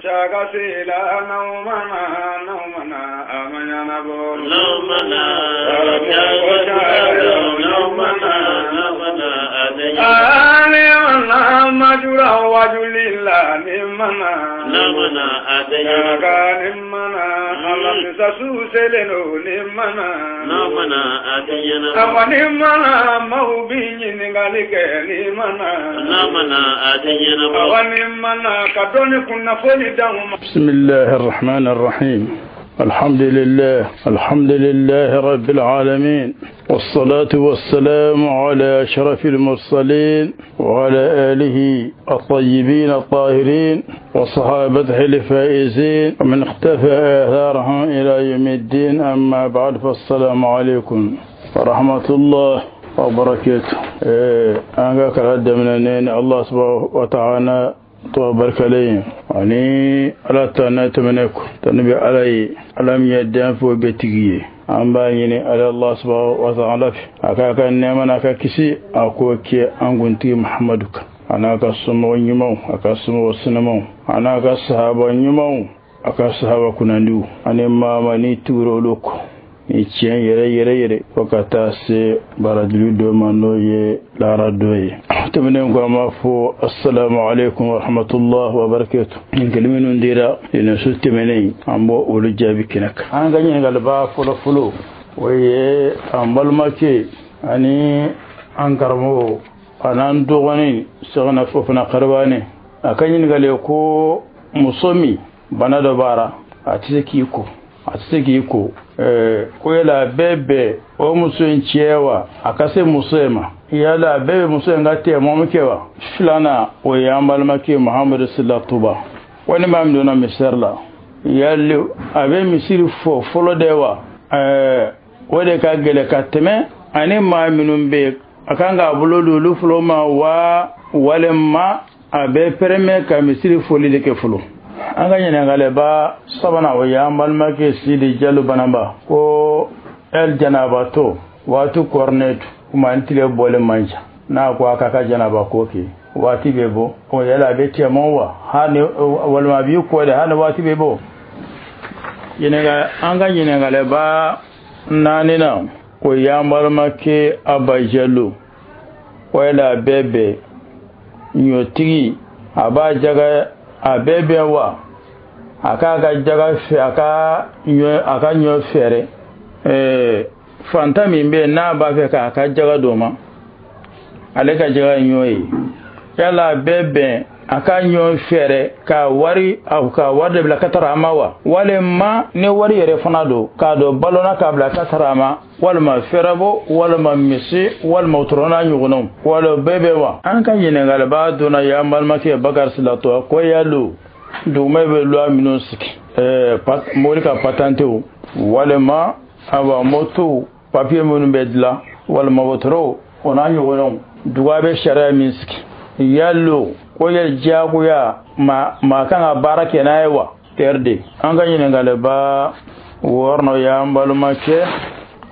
Shaka sila naumana naumana amanyana bo naumana naumana naumana ale mana majura wajulila nimana naumana adanya ka nimana Allah sasu seleno nimana naumana adanya awa nimana maubinyi ningalike nimana naumana adanya awa nimana kadoni kuna foli damu. بسم الله الرحمن الرحيم. الحمد لله، الحمد لله رب العالمين، والصلاة والسلام على أشرف المرسلين وعلى آله الطيبين الطاهرين وصحابته الفائزين ومن اختفى آثارهم إلى يوم الدين. أما بعد، فالسلام عليكم ورحمة الله وبركاته. أنا كرد من الله سبحانه وتعالى to barkale ani ala tana tameneko tanabi alai alam yaddan fo betigiye an b'a ɲini ala Allah subhanahu wa ta'ala aka ka nɛɛma n'a ka kisi a k'o kɛ an kuntigi Muhammadu kan, a n'a ka somɔgɔ ɲumanw, a ka somɔgɔ sinamaw, a n'a ka sahaba ɲumanw, a ka sahaba kunnandiw ani maama ni tugura olu kɔ ni tiɲɛ yɛrɛ yɛrɛ yɛrɛ fo ka taa se barajuru dɔ ma n'o ye lahara dɔ ye. Tɛmɛnen kɔ, an b'a fɔ assalamu alaikum wa rahmatullahi wa barakatuh. Ɲininkali minnu dira nin su tɛmɛnen, an b'o olu jaabi kɛnɛ kan. An ka ɲininkaliba fɔlɔ fɔlɔ, o ye an balimakɛ ani an karamɔgɔ an'an dɔgɔnin Sɛgɛnna Fofana Karibane. A ka ɲininkali ko muso min bana dɔ b'a la, a tɛ se k'i ko, a tɛ se k'i ko, ko yala a bɛɛ bɛn o muso in cɛ wa, a ka se muso in ma, yala a bɛɛ bɛ muso in ka tɛmɔmu kɛ wa? Filanan, o ye an balimakɛ Muhamadu Sila Tuba. Ko ni maa min donna misiri la, yali a bɛ misiri fɔ fɔlɔ de wa? O de ka gɛlɛn ka tɛmɛ ani maa minnu bɛ yen, a kan k'a bolo don olu fɔlɔ ma wa, walima a bɛ pɛrɛmɛ ka misiri fɔli de kɛ fɔlɔ? An ka ɲininkaliba sabanan, o y'an balimakɛ Sidi Jalo Banaba, ko el janabatɔ waati kɔrɔnɛ kuma ni tile bɔlen man ca, n'a ko a k'a ka janaba ko kɛ waati bɛ bɔ, o yala a bɛ tɛmɛ wa, hali walima a b'i kɔ de hali waati bɛ bɔ? Ɲininka an ka ɲininkaliba naaninan, o y'an balimakɛ Aba Jalo, o yala a bɛɛ bɛn ɲɔtigi a b'a jaga a bɛɛ bɛn wa, a k'a ka jaga fɛ, a ka ɲɔ fɛɛrɛ, fanta min bɛ yen n'a b'a fɛ k'a ka jaga d'o ma, ale ka jaga ye ɲɔ ye, yala a bɛɛ bɛn a ka ɲɔ fɛɛrɛ ka wari de bila ka taara a ma wa, walima ni wari yɛrɛ fana don k'a don balo na k'a bila ka taara a ma, walima fɛrɛbɔ, walima misi, walima wotoro n'a ɲɔgɔnnaw, wala bɛɛ bɛ wa? An ka ɲininkaliba donna y'an balimakɛ Bakari Silatɔ, ko yalo dugumɛ bɛ loi minnu sigi, mobili ka patantew, walima awa moto papiye minnu bɛ dilan, walima wotoro o n'a ɲɔgɔnnaw, dugu bɛ sariya min sigi, yalo ko ye diyagoya maa kan ka baara kɛ n'a ye wa? Tɛri an ka ɲininkaliba wɔɔrɔnan,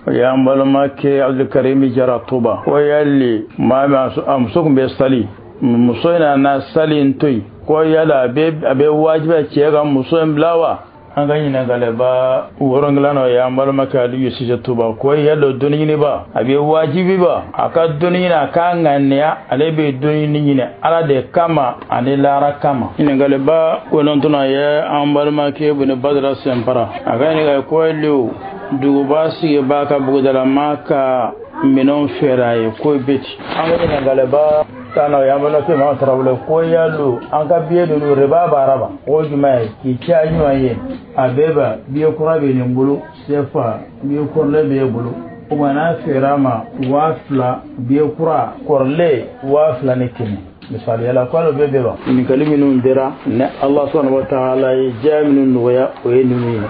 y'an balimakɛ Abdulkarimi Jara Tuba, ko yali maa min a muso tun bɛ sali, muso in nana sali in to yen, ko yala a bɛ wajibiya cɛ ka muso in bila wa? An ka ɲininkaliba wolonwulanan, o y'an balimakɛ Aliyu Sise Tuba, ko yala dɔnni ɲiniba a bɛ wajibi ba a ka dɔnni ɲini, a k'a ŋaniya ale bɛ dɔnni ɲini Ala de kama ani lahara kama. Ɲininkaliba kɔnɔntɔnnan ye an balimakɛ Buni Badara Sɛnpara, a ka ɲininkali ko yali duguba sigibaa ka bugudalammaa ka minɛnw feere a ye, ko bɛ ten. An ka ɲininkaliba tanna, o y'an balimakɛ Mamadu Tarawele, ko yalo an ka biye ninnu riba b'a ba, o jumɛn ye k'i caya ɲuman ye, a bɛɛ ba biye kura bɛ nin bolo, sefa biye kɔrɔlen b'e bolo, o ma n'a feere a ma 2000, biye kura kɔrɔlen 2100, misaliya la, k'ale bɛɛ bɛ wa? Ɲininkali minnu dira ni Allah subhanahu wa ta'ala ye diya minnu nɔgɔya, o ye ninnu ye.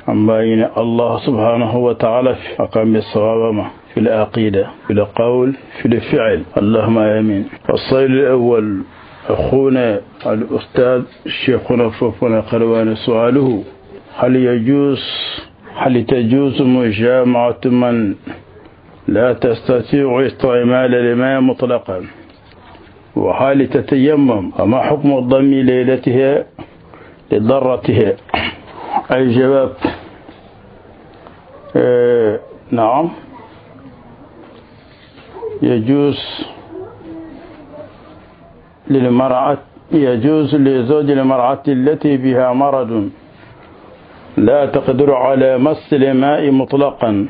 An b'a ɲini Allah subhanahu wa ta'ala a k'an bɛn sawaba ma في العقيدة، في القول، في الفعل، اللهم آمين. الصيل الأول، أخونا الأستاذ شيخنا فوفنا قروان، سؤاله: هل تجوز مجامعة من لا تستطيع استعمال الماء مطلقا؟ وحال تتيمم، وما حكم الضم ليلتها لضرته. الجواب نعم، يجوز للمرأة، يجوز لزوج المرأة التي بها مرض لا تقدر على مس الماء مطلقا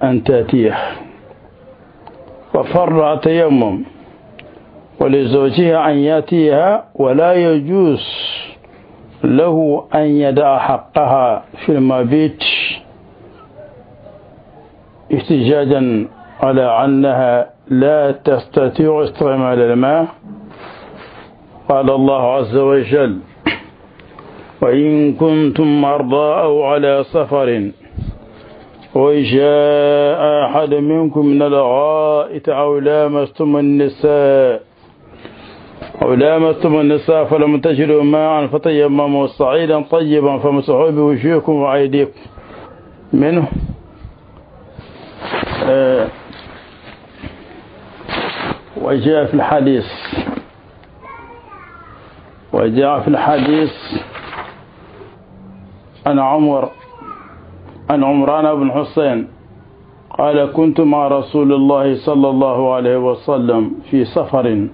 أن تأتيه وفرع تيمم، ولزوجها أن يأتيها، ولا يجوز له أن يدع حقها في المبيت احتجاجا على أنها لا تستطيع استعمال الماء. قال الله عز وجل: وإن كنتم مرضى أو على سفر وجاء أحد منكم من الغائط أو لامستم النساء فلم تجدوا ماء فتيمموا صعيدا طيبا فامسحوا بوجوهكم وأيديكم منه. وجاء في الحديث عن عمران بن حسين قال: كنت مع رسول الله صلى الله عليه وسلم في سفر،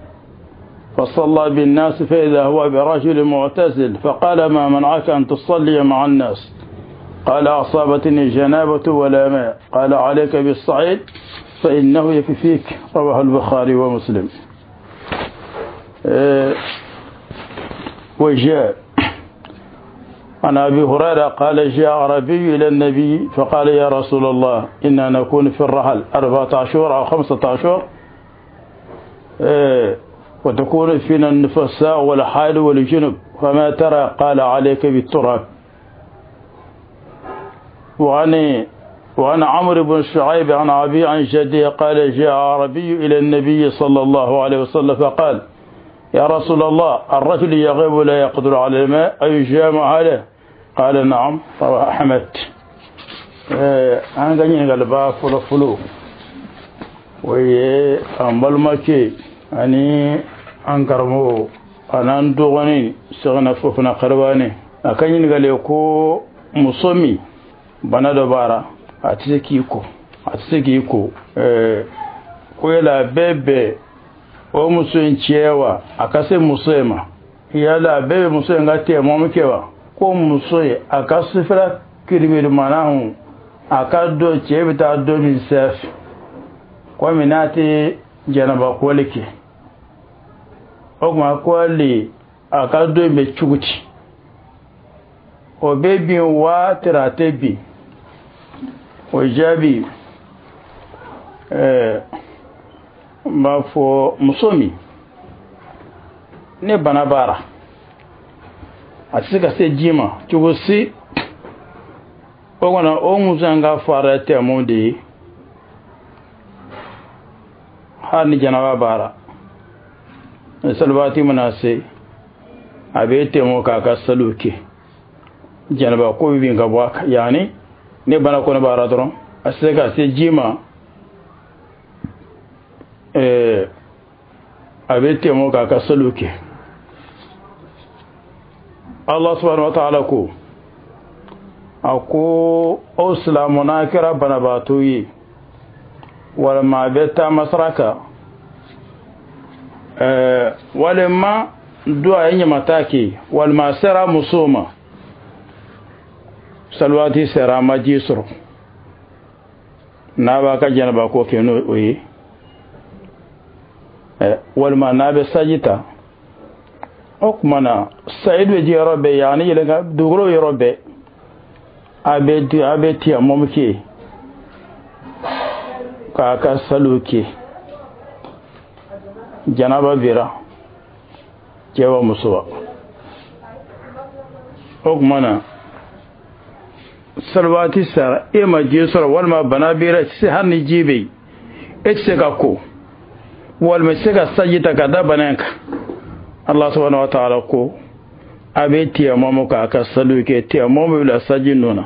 فصلى بالناس فإذا هو برجل معتزل، فقال: ما منعك أن تصلي مع الناس؟ قال: أصابتني جنابة ولا ماء. قال: عليك بالصعيد فإنه يكفيك. رواه البخاري ومسلم. وجاء عن أبي هريرة قال: جاء عربي إلى النبي فقال: يا رسول الله، إنا نكون في الرحل 4 أشهر أو 5 أشهر، وتكون فينا النفساء والحال والجنب، فما ترى؟ قال: عليك بالتراب. وعن عمرو بن شعيب عن أبي عن جده قال: جاء عربي إلى النبي صلى الله عليه وسلم فقال: يا رسول الله، الرجل يغيب لا يقدر على الماء، أيجامع عليه؟ قال: نعم. رواه أحمد. An ka ɲininkali b'a fɔlɔ fɔlɔ, o ye an balimakɛ ani an karamɔgɔ an'an dɔgɔnin Sɛgɛnna Fofana Karabane. A ka ɲininkali ko muso min bana dɔ b'a la, a tɛ se k'i ko, ko yala a bɛɛ bɛn o muso in cɛ wa, a ka se muso in ma, yala a bɛɛ bɛ muso in ka tɛmɔmu kɛ wa? Ko muso ye a ka sufɛla kiribiri a ka dɔn cɛ bɛ taa don min sɛfɛ, komi n'a tɛ jɛnɛba kɔli kɛ, o tuma ko hali a ka don in bɛ cogo di? O bɛ bin wa tɛrɛ a tɛ bin? O jaabi, n b'a fɔ muso min ne bana b'a la, a tɛ se ka se ji ma cogo si, o kɔnɔ o muso in ka fara tɛmɔ de ye, hali ni janaba b'a la, ni saliwaati mana se a bɛ tɛmɔ k'a ka saliw kɛ, janaba ko bɛ bin ka bɔ a kan. Yaani ne bana kɔnɔ b'a la dɔrɔn, a tɛ se ka se ji ma, a bɛ tɛmɔ k'a ka saliw kɛ. Allah subhanahu wa ta'ala ko, a ko aw silamɛ, n'a kɛra banabaatɔ ye walima a bɛ taama sira kan, walima dɔ a ye ɲamata kɛ, walima a sera muso ma, saliwaati sera a ma ji sɔrɔ, n'a b'a ka janaba ko kɛ n'o o ye, walima n'a bɛ saji ta, o tuma na sayidu bɛ ji yɔrɔ bɛɛ, yanni yɛlɛn dugukolo yɔrɔ bɛɛ, a bɛ tiyamɔmu kɛ k'a ka saliw kɛ. Janaba bira cɛ wa muso wa. O tuma na saliwaati sara, e ma ji sɔrɔ walima bana bira, hali ni ji bɛ yen, e tɛ se ka ko, walima i tɛ se ka saji ta ka da bana in kan. Allah subhanahu wa ta'ala ko a bɛ tiyamamu k'a ka saliw kɛ, tiyamamu bɛ bila saji nɔ na.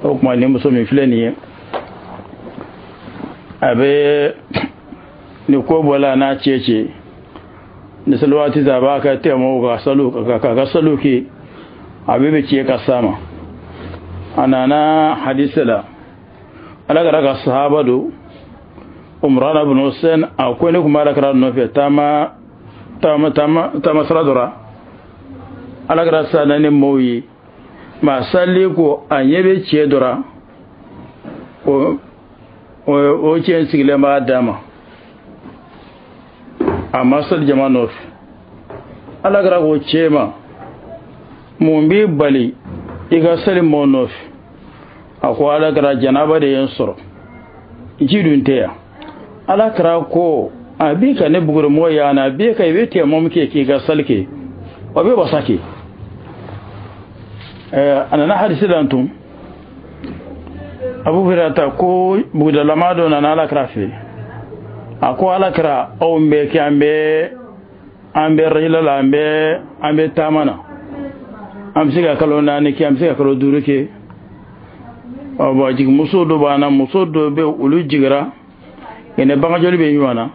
O tuma ni muso min filɛ nin ye, a bɛ ni ko bɔla n'a cɛ, Ni sali waati a b'a ka tɛmɛ ka saliw ka saliw kɛ, a bɛ cɛ ka s'a ma. A nana hadisa la, ala kɛra ka sahaba don Umrana bin Hussein, a ko ne tun b'a ala kɛra nɔfɛ taama taama taama taama sira dɔ la, ala kɛra sa na ni mɔɔw ye, maa sali ko a ɲɛ bɛ cɛ dɔ la, o cɛ sigilen b'a d'a ma, a ma sali jama nɔfɛ. Ala kɛra ko cɛ ma, mun b'i bali i ka sali mɔɔ nɔfɛ? A ko ala kɛra janaba de ye n sɔrɔ, ji dun tɛ yan. Ala kɛra ko a b'i ka ne bugurimɔgɔ yan, a b'i ka i bɛ tɛmɔ kɛ k'i ka sali kɛ, o bɛ wasa kɛ. A nana hadisi la tun, Abu Hurairata ko bugudalama dɔ nana ala kɛra fɛ, a ko ala kɛra anw bɛ kɛ an bɛ rila la, an bɛ taama na, an bɛ se ka kalo 4 kɛ, an bɛ se ka kalo 5 kɛ. Ɔ bɔn jigimuso dɔ b'an na, muso dɔ bɛ olu jigira ɲinɛ bagajoli bɛ ɲɔgɔn na,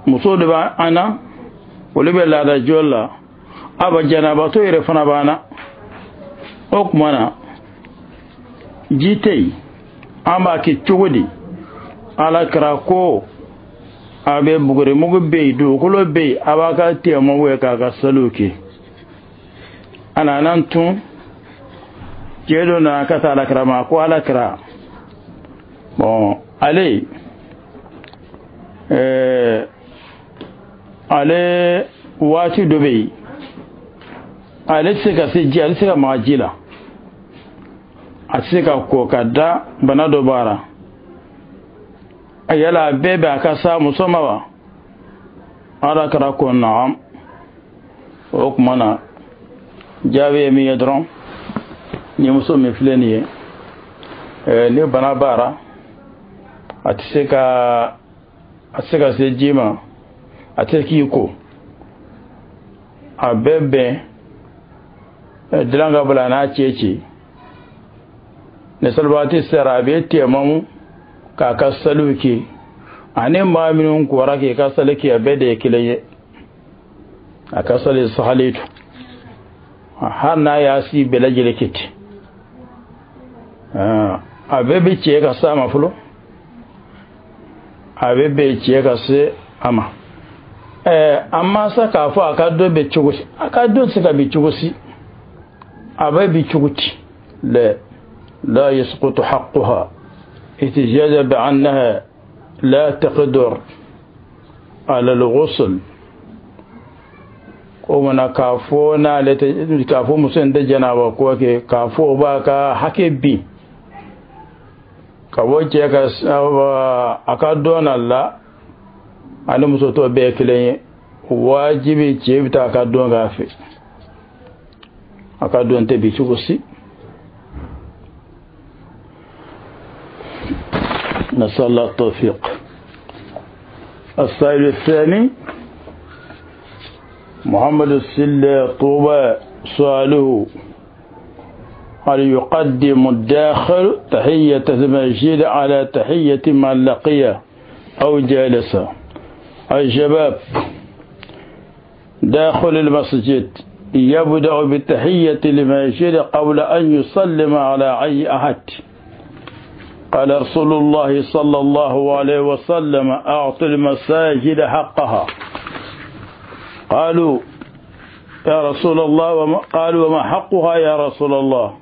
muso dɔ b'an na olu bɛ laada joli la, aba janabatɔ yɛrɛ fana b'an na. O tuma na ji tɛ yen, an b'a kɛ cogo di? Ala kɛra ko a bɛ bugurimugu bɛ yen, dugukolo bɛ yen, a b'a ka tɛmɛw ye k'a ka saliw kɛ. A nana tun cɛ dɔ nana ka taa ala kɛra ma, ko ala kɛra bɔn ale ale waati dɔ bɛ yen, ale tɛ se ka se ji, ale tɛ se ka maga ji la, a tɛ se ka ko ka da bana dɔ b'a la. A yala a bɛɛ bɛ a ka sa muso ma wa? Ala kɛra ko naam. O tuma na jaabi ye min ye dɔrɔn, ni muso min filɛ nin ye, ni bana b'a la, a tɛ se ka se ji ma, a tɛ se k'i ko, a bɛɛ bɛn dilan ka bila n'a cɛ ci. Ni salibaati sera, a bɛ tɛmɛmu k'a ka saliw kɛ, ani maa minnu kɔra k'i ka sali kɛ, a bɛɛ de ye kelen ye, a ka sali sahali to, hali n'a y'a si bɛɛ lajɛlen kɛ ten. A bɛɛ bɛ cɛ ka s'a ma fɔlɔ, a bɛ bɛn cɛ ka se a ma. An ma sa k'a fɔ a ka dɔ bɛ cogo si, a ka dɔ tɛ se ka bi cogo si, a bɛ bi cogo di? La yasqutu haqquha ihtijaja bi annaha la taqdir ala al-ghusl. Ko mana k'a fɔ n'ale tɛ, k'a fɔ muso in tɛ janaba ko kɛ, k'a fɔ o b'a ka hakɛ bin ka bɔ cɛ ka a ka dɔn na la, ani muso tɔ bɛɛ ye kelen ye, wajibi cɛ bɛ taa a ka dɔn k'a fɛ, a ka dɔn tɛ bi cogo si. نسأل الله التوفيق. السائل الثاني محمد السلة طوبى، سؤاله: هل يقدم الداخل تحية المسجد على تحية من لقيه أو جالسه؟ الجواب: داخل المسجد يبدأ بالتحية للمسجد قبل أن يسلم على أي أحد. قال رسول الله صلى الله عليه وسلم: أعط المساجد حقها. قالوا يا رسول الله، قالوا وما حقها يا رسول الله؟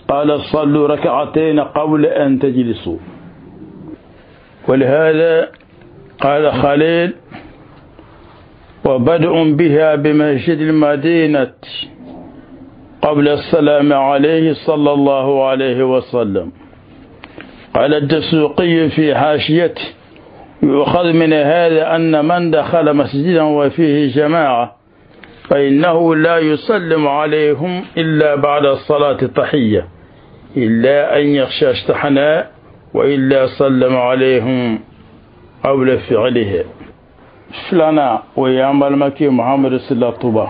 قال صلوا ركعتين قبل أن تجلسوا. ولهذا قال خليل: وبدء بها بمسجد المدينة قبل السلام عليه صلى الله عليه وسلم. قال الدسوقي في حاشيته: يؤخذ من هذا أن من دخل مسجدا وفيه جماعة فإنه لا يسلم عليهم إلا بعد الصلاة التحية، إلا أن يخشى اشتحناء، وإلا سلم عليهم قبل فعله. فلana o y'an balimakɛ Muhamadu Sila Tuba,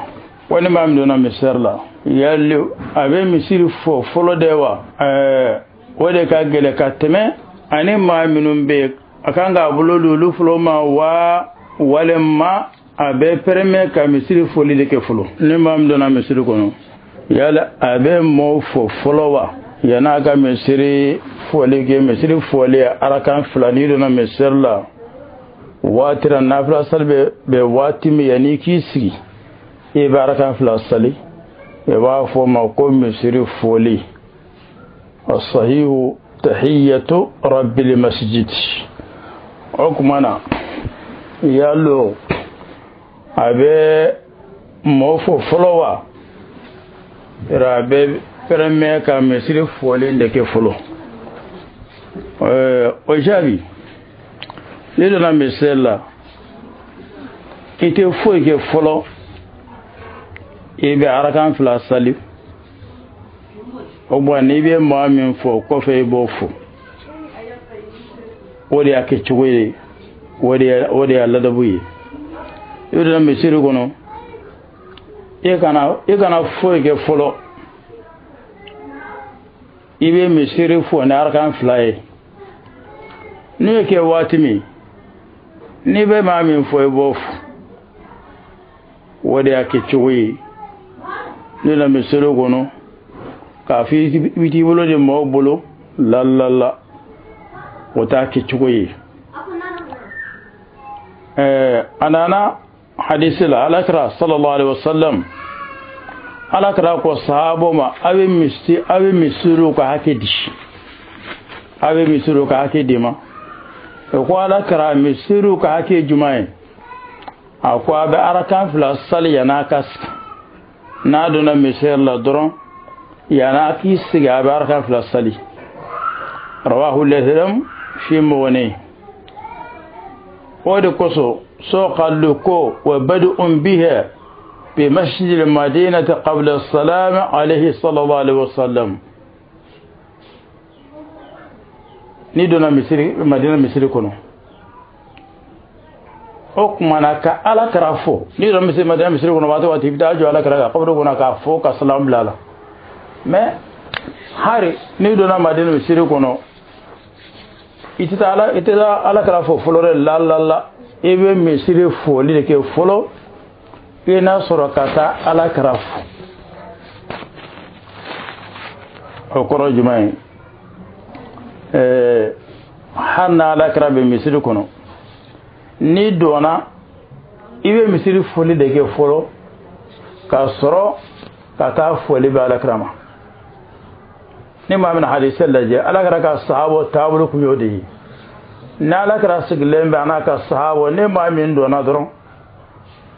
walima min donna misiri la, yali a bɛ misiri fɔ fɔlɔ de wa? O de ka gɛlɛn ka tɛmɛ ani maa minnu bɛ yen, a kan k'a bolo don olu fɔlɔ ma wa? Walima a bɛ pɛrɛmɛ ka misiri foli de kɛ fɔlɔ? Ni maa min donna misiri kɔnɔ, yala a bɛ mɔɔw fo fɔlɔ wa, yan'a ka misiri foli kɛ? Misiri foli arakan fila, n'i donna misiri la waati la, nafila sali bɛ waati min, yanni k'i sigi i bɛ arakan fila sali, i b'a fɔ o ma ko misiri foli. Asahihu tahiyatu rabbil masjid. O tuma na, yalo a bɛ mɔɔ fo fɔlɔ wa, yɔrɔ a bɛ pɛrɛmɛ ka misiri fɔlen de kɛ fɔlɔ? O jaabi, n'i donna misiri la, i tɛ foyi kɛ fɔlɔ, i bɛ arakan fila sali. O bɔn, n'i bɛ maa min fɔ kɔfɛ, i b'o fo. O de y'a kɛcogo ye, o de y'a ladabu ye. I donna misiri kɔnɔ, i kana foyi kɛ fɔlɔ, i bɛ misiri fɔ ni arakan fila ye. N'o ye kɛ waati min, n'i bɛ maa min fɔ, i b'o fo. O de y'a kɛcogo ye. N'i donna misiri kɔnɔ k'a fɔ i bɛ t'i bolo di maaw bolo la, o t'a kɛcogo ye. A nana hadisi la, Alakira sallallahu alaihi wasallam, Alakira ko sahabo ma: a bɛ misiriw ka hakɛ di, a bɛ misiriw ka hakɛ di ma. O ko: Alakira, misiriw ka hakɛ jumɛn ye? A ko: a bɛ arakan fila sali yan'a ka sigi. N'a donna misiri la dɔrɔn, yan'a k'i sigi, a bɛ arakan fila sali. Rawahu Lasram fi Mughni. O de kosɔn sɔqalu ko wa bad'un biha bi masjid al-madinati qabla as-salam alayhi sallallahu alayhi wa sallam. N'i donna misiri, Madina misiri kɔnɔ, o kumana ka Ala kira fo. N'i donna misiri, Madina misiri kɔnɔ waati o waati, i bɛ taa jɔ Ala kira ka kaburu kɔnɔ k'a fo ka salam bila a la. Mais hari n'i donna Madina misiri kɔnɔ, i tɛ taa Ala kira fo fɔlɔ dɛ. La la la, i bɛ misiri foli de kɛ fɔlɔ, i n'a sɔrɔ ka taa Ala kira fo. O kɔrɔ jumɛn ye? Hali n'Ala kira bɛ misiri kɔnɔ, n'i donna, i bɛ misiri foli de kɛ fɔlɔ k'a sɔrɔ ka taa foli bɛ Ala kira ma. Ni maa min hadisɛ lajɛ, Ala kira ka sahabo taabolo kun y'o de ye. Ni Ala kira sigilen bɛ a n'a ka sahabo, ni maa min donna dɔrɔn,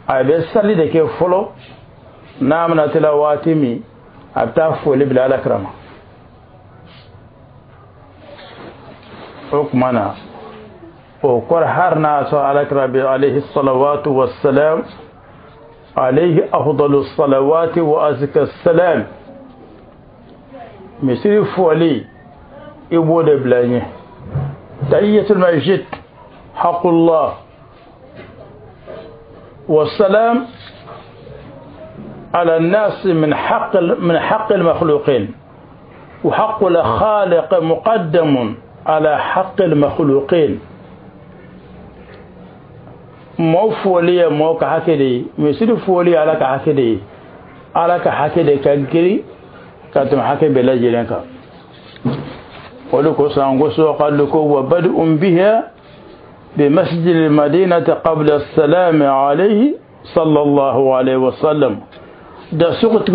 a bɛ sali de kɛ fɔlɔ. N'a bɛna tila waati min, a bɛ taa foli bila Ala kira ma. O tuma na, o kɔrɔ, hali n'a sɔrɔ Ala kira bɛ, alayhi salawatu wassalam, alayhi afdalu salawati wa azka salam, misiri fɔli, i b'o de bila ɲɛ. Tahiyatul masjid haqqullah والسلام على الناس من حق المخلوقين، وحق الخالق مقدم على حق المخلوقين. Mɔɔ foli ye mɔɔ ka hakɛ de ye, misiri foli ye Ala ka hakɛ de ye. Ala ka hakɛ de ka girin ka tɛmɛ hakɛ bɛɛ lajɛlen kan. O de kosɔn an ko sɔqalu ko wa bad'un biha بمسجد المدينة قبل السلام عليه صلى الله عليه وسلم. ده سقط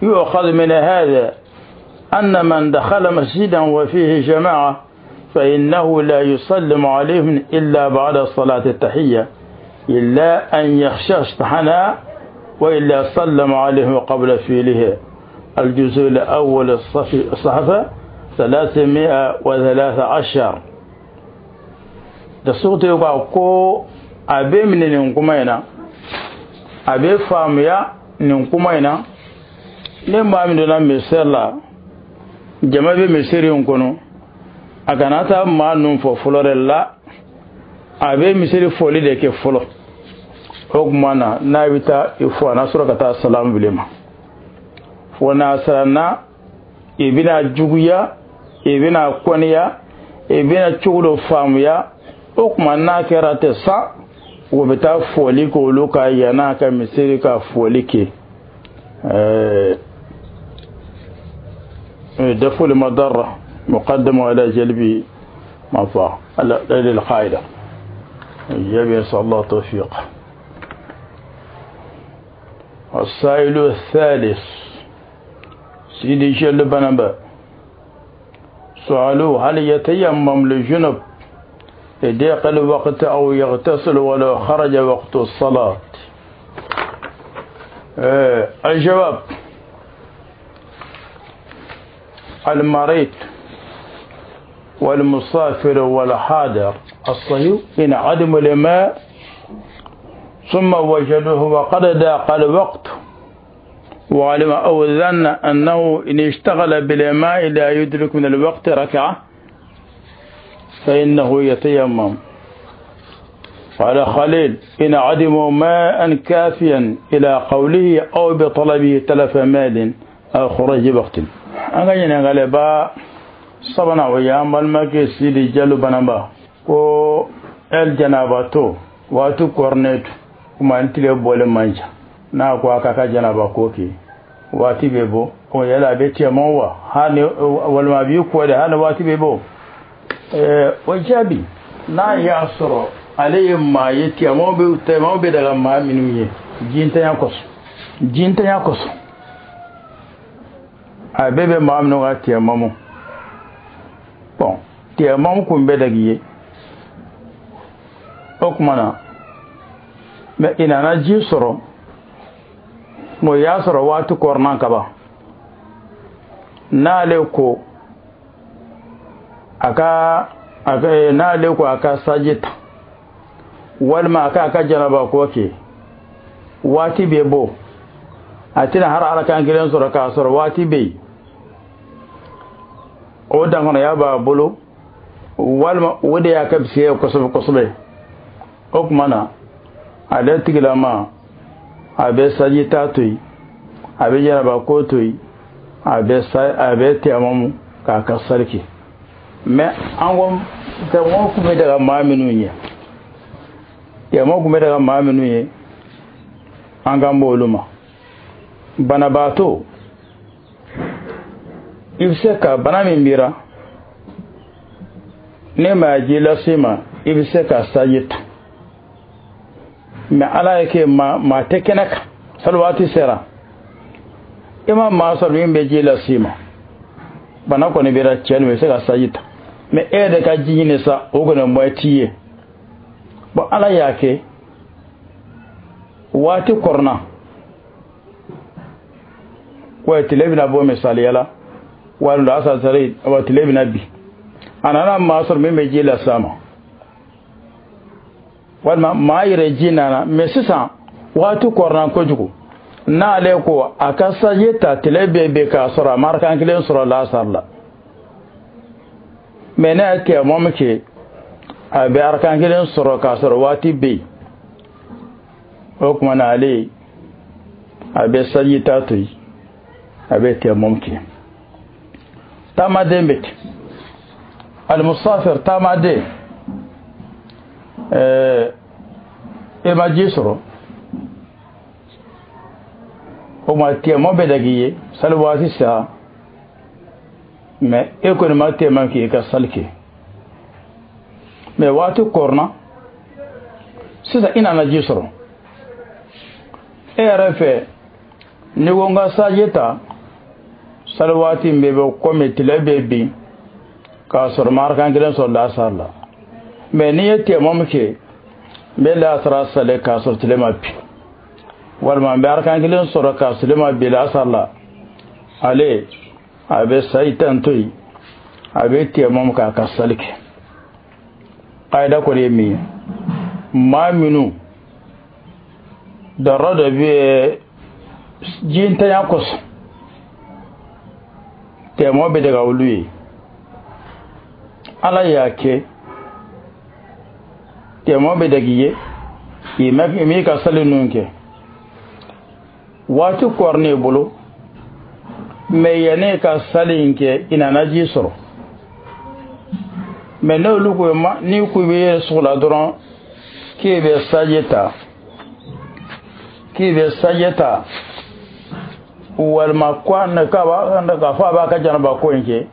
يؤخذ من هذا أن من دخل مسجدا وفيه جماعة فإنه لا يسلم عليهم إلا بعد صلاة التحية، إلا أن يخشى اشتحنا، وإلا سلم عليهم قبل فعله. الجزء الأول، الصحفة 313. Da suka ko a bɛ minɛ nin kuma in na, a bɛ faamuya nin kuma in na, ni maa min donna misiri la, jama bɛ misiri in kɔnɔ, a kana taa maa ninnu fɔ fɔlɔ dɛ. La, a bɛ misiri fɔli de kɛ fɔlɔ. O tuma na, n'a bɛ taa i fɔ, a n'a sɔrɔ ka taa salamu bile ma fo n'a siranna i bɛna juguya, i bɛna kɔniya, i bɛna cogo dɔ faamuya. O tuma n'a kɛra ten sa, u bɛ taa foli kɛ olu ka yann'a ka misiri ka foli kɛ. دفع المضرة مقدم على جلب منفعة للقاعدة. الجميع نسأل الله التوفيق. السائل الثالث سيدي جل بنبا سألوه هل يتيمم للجنب لضيق الوقت أو يغتسل ولو خرج وقت الصلاة؟ الجواب: المريض والمسافر والحاضر الصحيح إن عدم الماء ثم وجدوه وقد ضاق الوقت وعلم أو ظن أنه إن اشتغل بالماء لا يدرك من الوقت ركعة فإنه يتيمم. قال خليل: إن عدموا ماء كافيا إلى قوله أو بطلبه تلف مال أو خرج وقت. An ka ɲininkaliba sabanan o y'an balimakɛ Sidi Jalo Banaba ko el janabato waati kɔrɔnen kuma n tile bɔlen man ca, n'a ko a k'a ka janaba ko kɛ waati bɛ bɔ, o yala a bɛ cɛman wa hali walima a b'i kɔ de hali waati bɛ bɔ? O jaabi, n'a y'a sɔrɔ ale ye maa ye tɛmɛw bɛ daga maa minnu ye jintanya kosɔn, a bɛɛ bɛ maa minnu ka tɛmamu, bɔn tɛmamu kun bɛ dagi ye o tuma na, mɛ i nana ji sɔrɔ, o y'a sɔrɔ waati kɔrɔna kaban, n'ale ko a ka n'ale ko a ka saji ta walima a ka janaba ko kɛ waati bɛ bɔ, a tɛna har arakan kelen sɔrɔ k'a sɔrɔ waati bɛ yen, o danganiya b'a bolo walima o de y'a ka bisige kosɛbɛ kosɛbɛ. O tuma na ale tigilama a bɛ saji ta to yen, a bɛ janaba ko to yen, a bɛ tɛmamu k'a ka sali kɛ. Mɛ an ko tɛmɔ kun bɛ daga maa minnu ye, tɛmɔ kun bɛ daga maa minnu ye, an kan b'olu ma. Banabaatɔ i bɛ se ka bana min bira ne ma ji lase ma, i bɛ se ka saji ta, mɛ ala ye kɛ maa tɛ kɛnɛ kan, sali waati sera i ma maa sɔrɔ min bɛ ji lase ma, bana kɔni bira cɛ ni i bɛ se ka saji ta, mɛ e yɛrɛ ka ji ɲini sa o kɔni mɔ t'i ye. Bɔn ala y'a kɛ waati kɔrɔna wa tile bɛna bɔ misaliya la, walima asa sari wa tile bɛna bi, a nana maa sɔrɔ min bɛ ji las'a ma, walima maa yɛrɛ ji nana, mɛ sisan waati kɔrɔna kojugu, n'ale ko a ka saji ta tile bɛɛ bɛ k'a sɔrɔ a ma arakan kelen sɔrɔ lasari la, mɛ n'a ye tɛmɔ kɛ a bɛ arakan kelen sɔrɔ k'a sɔrɔ waati bɛ yen, o tuma na ale a bɛ saji ta to yen, a bɛ tɛmɔ kɛ. Taamaden bɛ ten, alimusafir taamaden, e ma ji sɔrɔ, o tuma tɛmɔ bɛ dagi ye sali waati sera, mɛ e kɔni ma tɛmɔ k'i ka sali kɛ, mɛ waati kɔrɔna sisan i nana ji sɔrɔ, e yɛrɛ fɛ n'i ko n ka saji ta sali waati min bɛ bɔ komi tile bɛ bin k'a sɔrɔ ma arakan kelen sɔrɔ lasari la, mɛ n'i ye tɛmɔ min kɛ n bɛ lasara sali k'a sɔrɔ tile ma bin, walima n bɛ arakan kelen sɔrɔ k'a sɔrɔ tile ma bin lasari la, ale a bɛ sayi tan to yen, a bɛ tɛmɔ k'a ka sali kɛ. Kayida kɔni ye min ye, maa minnu dɔrɔ dɔ bɛ jintanya kosɔn tɛmɔ bɛ daga olu ye, ala y'a kɛ tɛmɔ bɛ dagi ye, i m'i ka sali ninnu kɛ waati kɔrɔnen i bolo, mɛ yanni ka sali in kɛ i nana ji sɔrɔ, Mais n'olu ko ma n'i ko i bɛ sugu la dɔrɔn k'i bɛ saji ta, k'i bɛ saji ta walima ko k'a fɔ a b'a ka janaba ko in kɛ,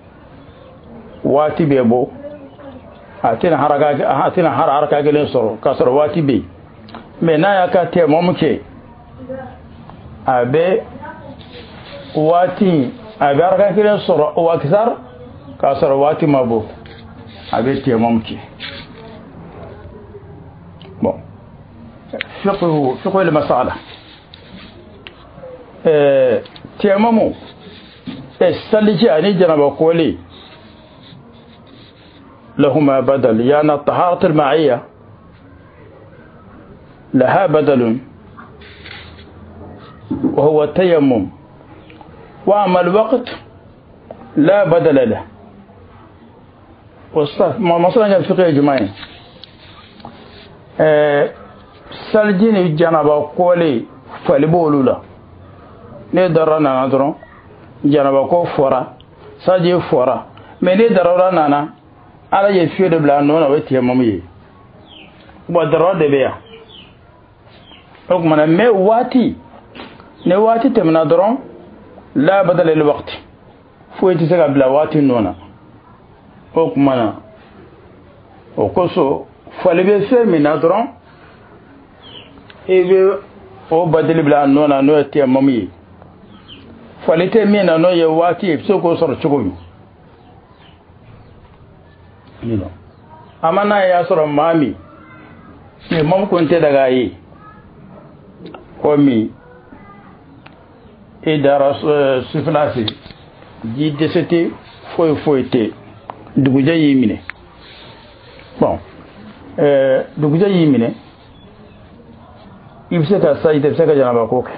waati bɛ bɔ, a tɛna haraka, a tɛna haraka kelen sɔrɔ k'a sɔrɔ waati bɛ yen. Mais n'a y'a ka tɛmɔmu kɛ, a bɛ waati, a bɛ haraka kelen sɔrɔ o akisar k'a sɔrɔ waati ma bɔ, a bɛ tɛmɔmu kɛ. Bon, fiqhu al-mas'ala, tɛmɔmu, saliji ani janaba koli لهما بدل، يعني الطهارة المائية لها بدل وهو التيمم، وأما الوقت لا بدل له. مثلا الفقه جمعين سالجين جنابة قولي فالبولو لا ne darra nana dɔrɔn janaba ko fɔra, saji fɔra, mais ne darura nana, ala ye fiye de bila a nɔ na, o ye tɛmɔmu ye. Bon, darura de bɛ yan o tuma na, mais waati ni waati tɛmɛna dɔrɔn, la badala lil waqti, foyi tɛ se ka bila waati nɔ na. O tuma na, o kosɔn fali bɛ fɛn min na dɔrɔn, i bɛ o badili bila a nɔ na, n'o ye tɛmɔmu ye. Fali tɛ min na, n'o ye waati ye, i bɛ se k'o sɔrɔ cogo min. A ma n'a y'a sɔrɔ maa min tɛmɔmu kun tɛ daga a ye, komi i dara sufɛla fɛ, ji dɛsɛ tɛ, foyi foyi tɛ, dugujɛ y'i minɛ. Bon, dugujɛ y'i minɛ, i bɛ se ka saji ta, i bɛ se ka janaba ko kɛ.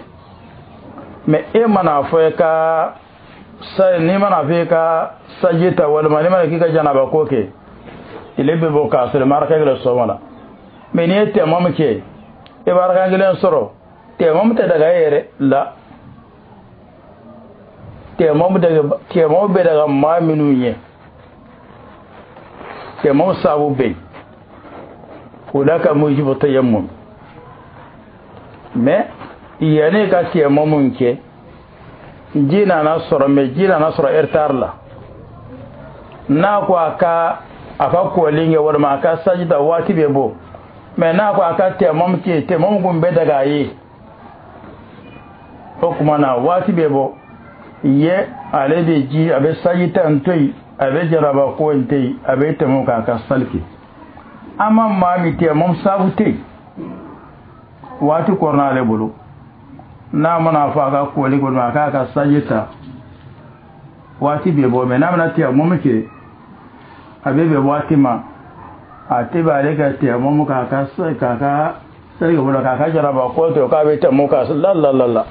Mais e mana fɔ i ka n'i mana fɔ i ka saji ta, walima n'i mana k'i ka janaba ko kɛ, ile bɛ bɔ k'a sɔrɔ i ma araka kelen sɔgɔma la. Mais n'i ye tɛmɔmu kɛ, i bɛ araka kelen sɔrɔ. Tɛmɔmu tɛ daga e yɛrɛ la. Tɛmɔmu bɛ daga maa minnu ye, tɛmɔmu sababu bɛ yen, o la ka mujibu tayammum. Mais yanni ka tɛmɔmu kɛ, ji nana sɔrɔ, mais ji nana sɔrɔ retard la, n'a ko a ka kɔli kɛ walima a ka saji ta, waati bɛ bɔ. Mais n'a ko a ka tɛmɔmu kɛ, tɛmɔmu kun bɛ daga a ye, o tuma na waati bɛ bɔ ye, ale bɛ ji, a bɛ saji ta n to yen, a bɛ jaraba ko in to yen, a bɛ tɛmɛ k'a ka sali kɛ. An ma maa min tɛmɔmu sabu tɛ yen, waati kɔrɔna ale bolo, n'a mana fɔ a ka kɔli kɔni, a k'a ka saji ta, waati bɛ bɔ. Mais n'a bɛna tɛmɔmu kɛ, a bɛ bɛn waati ma, a tɛ bɛn ale ka tɛmɔmu k'a ka sali bolo, k'a ka jaraba ko to k'a bɛ tɛmɔ k'a la la la la.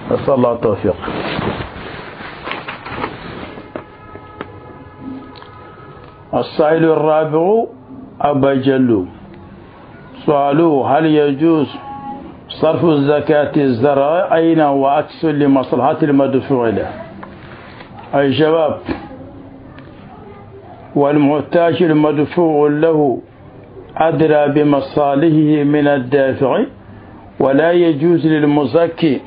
نسأل الله التوفيق. السائل الرابع أبا جلو، سؤاله: هل يجوز صرف الزكاة الزرع أين وعكس لمصلحة المدفوع له؟ الجواب: والمحتاج المدفوع له أدرى بمصالحه من الدافع، ولا يجوز للمزكي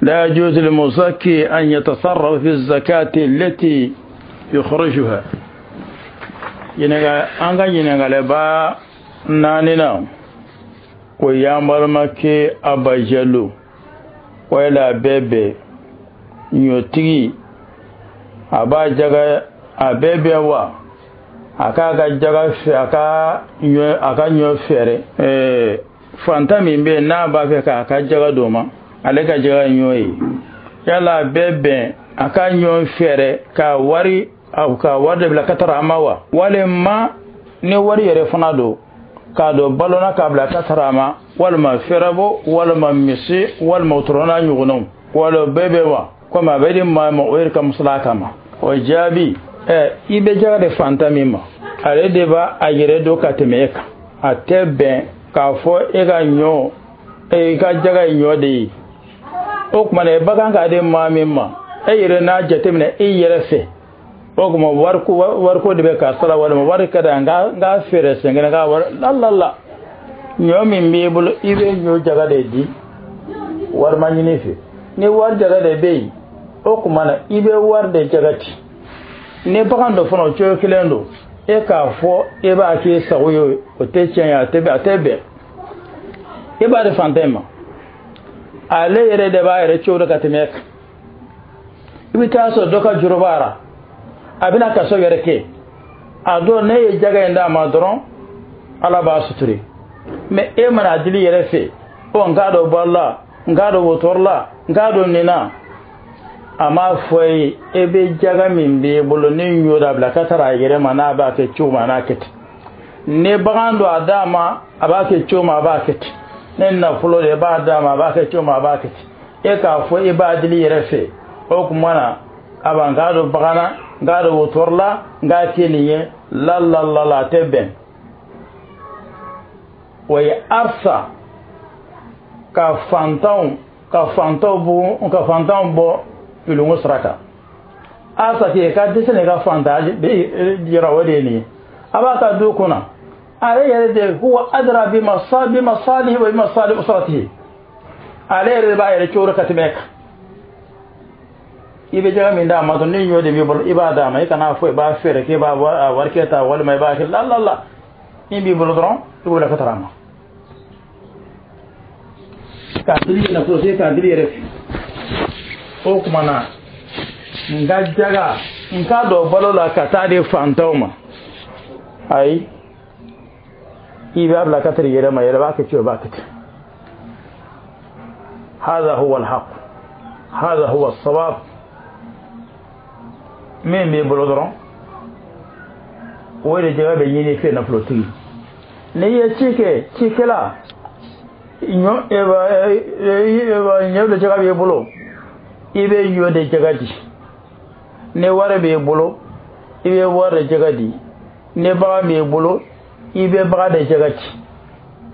لا يجوز للمزكي أن يتصرف في الزكاة التي يخرجها. An ka ɲininkaliba naani na, o y'an balimakɛ Abajalo, wala a bɛɛ bɛn ɲɔtigi a b'a jaga, a bɛɛ bɛn wa a k'a ka jaga fɛ, a ka ɲɔ fɛɛrɛ fantan min bɛ yen, n'a b'a fɛ k'a ka jaga d'o ma, ale ka jaga ye ɲɔ ye, yala a bɛɛ bɛn a ka ɲɔ fɛɛrɛ ka wari de bila ka taara a ma wa, walima ni wari yɛrɛ fana don k'a don balo na k'a bila ka taara a ma, walima fɛrɛbɔ, walima misi, walima wotoro n'a ɲɔgɔnnaw, wala bɛɛ bɛ wa, komi a bɛ di maa ma o yɛrɛ ka musala kama? O jaabi: i bɛ jaga de fantan min ma, ale de b'a a yɛrɛ don ka tɛmɛ e kan. A tɛ bɛn k'a fɔ e ka ɲɔ, i ka jaga ye ɲɔ de ye, o tuma na bagan k'a di maa min ma, e yɛrɛ n'a jateminɛ i yɛrɛ fɛ. O kuma wariko de bɛ karisa la walima wari ka di n k'a feere sen kelen k'a wari la la la. Ɲɔ min b'i bolo i bɛ ɲɔ jaga de di wari ma ɲini fɛ. Ni wari jaga de bɛ yen o kuma na i bɛ wari de jaga ci. Ni bagan dɔ fana o cogo kelen don e k'a fɔ e b'a k'i sago ye o tɛ tiɲɛ ye a tɛ bɛn. E b'a di fantan ma ale yɛrɛ de b'a yɛrɛ cogo ka tɛmɛ kan. I bɛ taa sɔrɔ dɔ ka juru b'a la a bɛna kaso yɛrɛ kɛ a don ne ye jaga in d'a ma dɔrɔn ala b'a suturi. Mɛ e mana a dili yɛrɛ fɛ ɔ n k'a dɔn balo la n k'a dɔn wotoro la n k'a dɔn nin na a m'a fɔ e ye e bɛ jaga min b'e bolo ni ɲɔ dabila ka taara a yɛrɛ ma n'a b'a kɛ cogo min a n'a kɛ ten. Ni bagan don a d'a ma a b'a kɛ cogo min a b'a kɛ ten. Ni nafolo de b'a d'a ma a b'a kɛ cogo min a b'a kɛ ten. E k'a fɔ e b'a dili yɛrɛ fɛ o kuma na a b'a n k'a dɔn bagan na n k'a dɔn wotoro la n k'a kɛ nin ye la la la la a tɛ bɛn. O ye arsa ka fantanw bɔ filongo sira kan. Arsa k'e ka dɛsɛ n'i ka fantanya yira o de ye nin ye. A b'a ka du kunna ale yɛrɛ de huwa adra bi masalihi wa bi masalihi usratihi. Ale yɛrɛ de b'a yɛrɛ cogo ka tɛmɛ kan. I bɛ jaga min d'a ma dɔrɔn ni ɲɔ de b'i bolo i b'a d'a ma i kana fɔ i b'a feere k'e b'a wari kɛ ta walima i b'a kɛ la la la min b'i bolo dɔrɔn i b'o la ka taara a ma. K'a dili nafolo se k'a dili yɛrɛ fɛ. O kuma na n ka jaga n k'a dɔn balo la ka taa di fantanw ma ayi i b'a bila ka taa yɛrɛ ma yɛrɛ b'a kɛ cogo b'a kɛ ten. هذا هو الحق هذا هو الصواب. Min b'i bolo dɔrɔn o de jaga bɛ ɲini fɛ nafolotigi. N'i ye ci kɛ cikɛla ɲɔ de jaga b'i bolo i bɛ ɲɔ de jaga di. Ni wari b'i bolo i bɛ wari de jaga di. Ni bagan b'i bolo i bɛ bagan de jaga ci.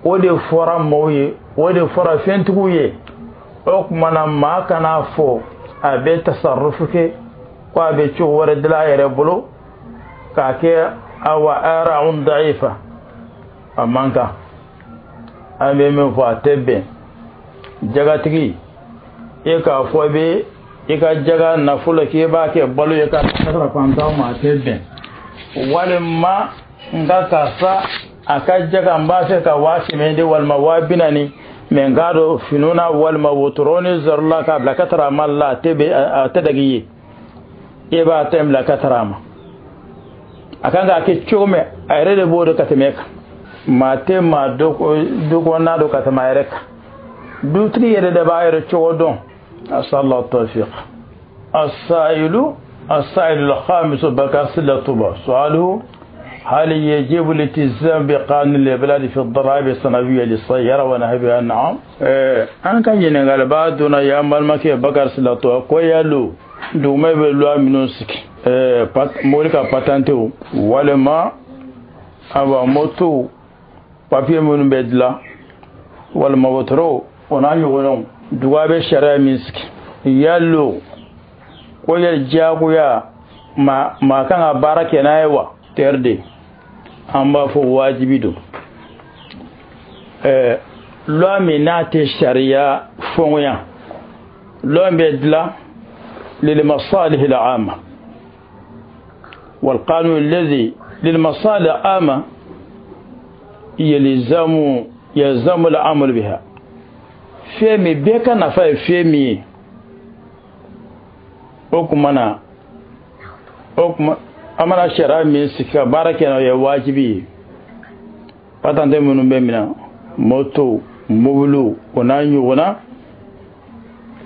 O de fɔra maaw ye o de fɔra fɛntigiw ye. O kuma na maa kana fɔ a bɛ tasarufu kɛ ko a bɛ cogo wɛrɛ dilan a yɛrɛ bolo k'a kɛ awa ara'un da'ifa a man kan. An bɛ min fɔ a tɛ bɛn. Jagatigi e k'a fɔ i bɛ i ka jaga nafolo k'i b'a kɛ balo ye ka sara fantanw ma a tɛ bɛn. Walima n ka karisa a ka jaga n b'a fɛ ka 100,000 di walima 40,000 mɛ n k'a dɔn finiw na walima wotoro ni zɔrɔ la k'a bila ka taara a ma la a tɛ dagi ye. E b'a ta in bila ka taara a ma. A kan k'a kɛ cogo min a yɛrɛ de b'o dɔn ka tɛmɛ e kan. Maa tɛ maa du kɔnɔna dɔn ka tɛmɛ a yɛrɛ kan. Dutigi yɛrɛ de b'a yɛrɛ cogo dɔn. أسأل الله التوفيق. السائل الخامس بكر سلة سؤاله هل يجب الالتزام بقانون البلاد في الضرائب السنوية للسيارة ونحوها؟ نعم. أنا كان ينقل بعدنا يا مالك بكر سلة كويالو دوما بلوا منوسك مولك patentو ولما أبا موتو papier من بدلا ولما وترو ونحن duga bɛ sariya min sigi yalo ko yɛrɛ diyagoya maa kan ka baara kɛ n'a ye wa tɛri de an b'a fɔ wajibi don. Loi min n'a tɛ sariya fɔnkɔnya loi bɛ dilan للمصالح العامة والقانون الذي للمصالح العامة يلزم العمل بها. Fɛn min bɛɛ ka nafa ye fɛn min ye o kuma na an mana sariya min sigi ka baara kɛ n'o ye wajibi ye. Patente minnu bɛ minɛ moto mobiliw o n'a ɲɔgɔnna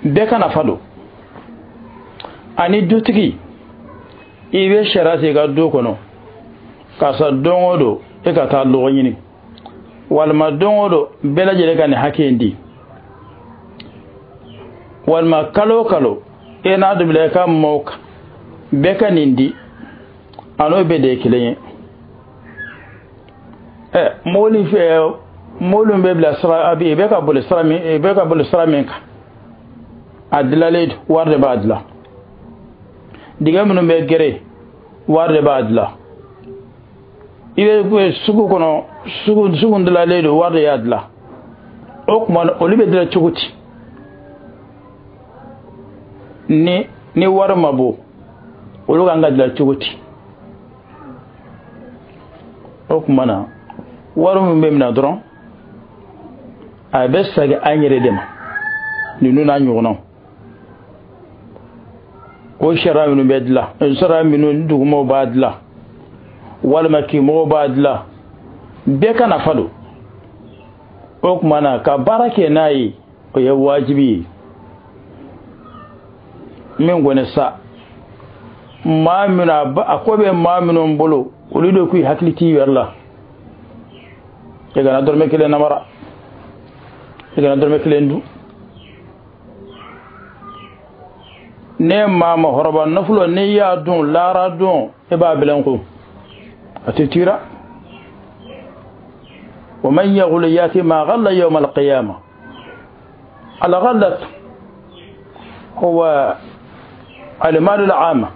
bɛɛ ka nafa don. Ani dutigi i bɛ sariya sigi i ka du kɔnɔ karisa don o don e ka taa lɔgɔ ɲini walima don o don bɛɛ lajɛlen ka nin hakɛ in di. Walima kalo o kalo e n'a dɔ bila i ka maaw kan bɛɛ ka nin di a n'o bɛɛ de ye kelen ye. Mobili fɛ mobili bɛ bila sira a bɛ i bɛ ka boli sira min i bɛ ka boli sira min kan a dilalen wari de b'a dilan. Dingɛ minnu bɛ gere Wari de b'a dilan. I bɛ sugu kɔnɔ, sugu dilanlen don, wari de y'a dilan. O tuma olu bɛ dilan cogo di? Ni wari ma bɔ, olu kan ka dilan cogo di? O tuma na wari min bɛ minɛ dɔrɔn, a bɛ segin an yɛrɛ de ma, ninnu n'a ɲɔgɔnnaw. O sariya minnu bɛ dilan, sariya minnu dugumɔgɔw b'a dilan, walima kinmɔgɔw b'a dilan, bɛɛ ka nafa don. O tuma na ka baara kɛ n'a ye, o ye wajibi ye. Min kɔni sa, maa minnu a ko bɛ maa minnu bolo, olu de k'u hakili t'i yɛrɛ la. I kana dɔrɔmɛ kelen namara, i kana dɔrɔmɛ kelen dun. Ne maa ma hɔrɔba nafolo, n'i y'a dun laara dun, e b'a bilen ko a tɛ tira. ومن يغل يأتي ما غل يوم القيامة. الغلة هو المال العام.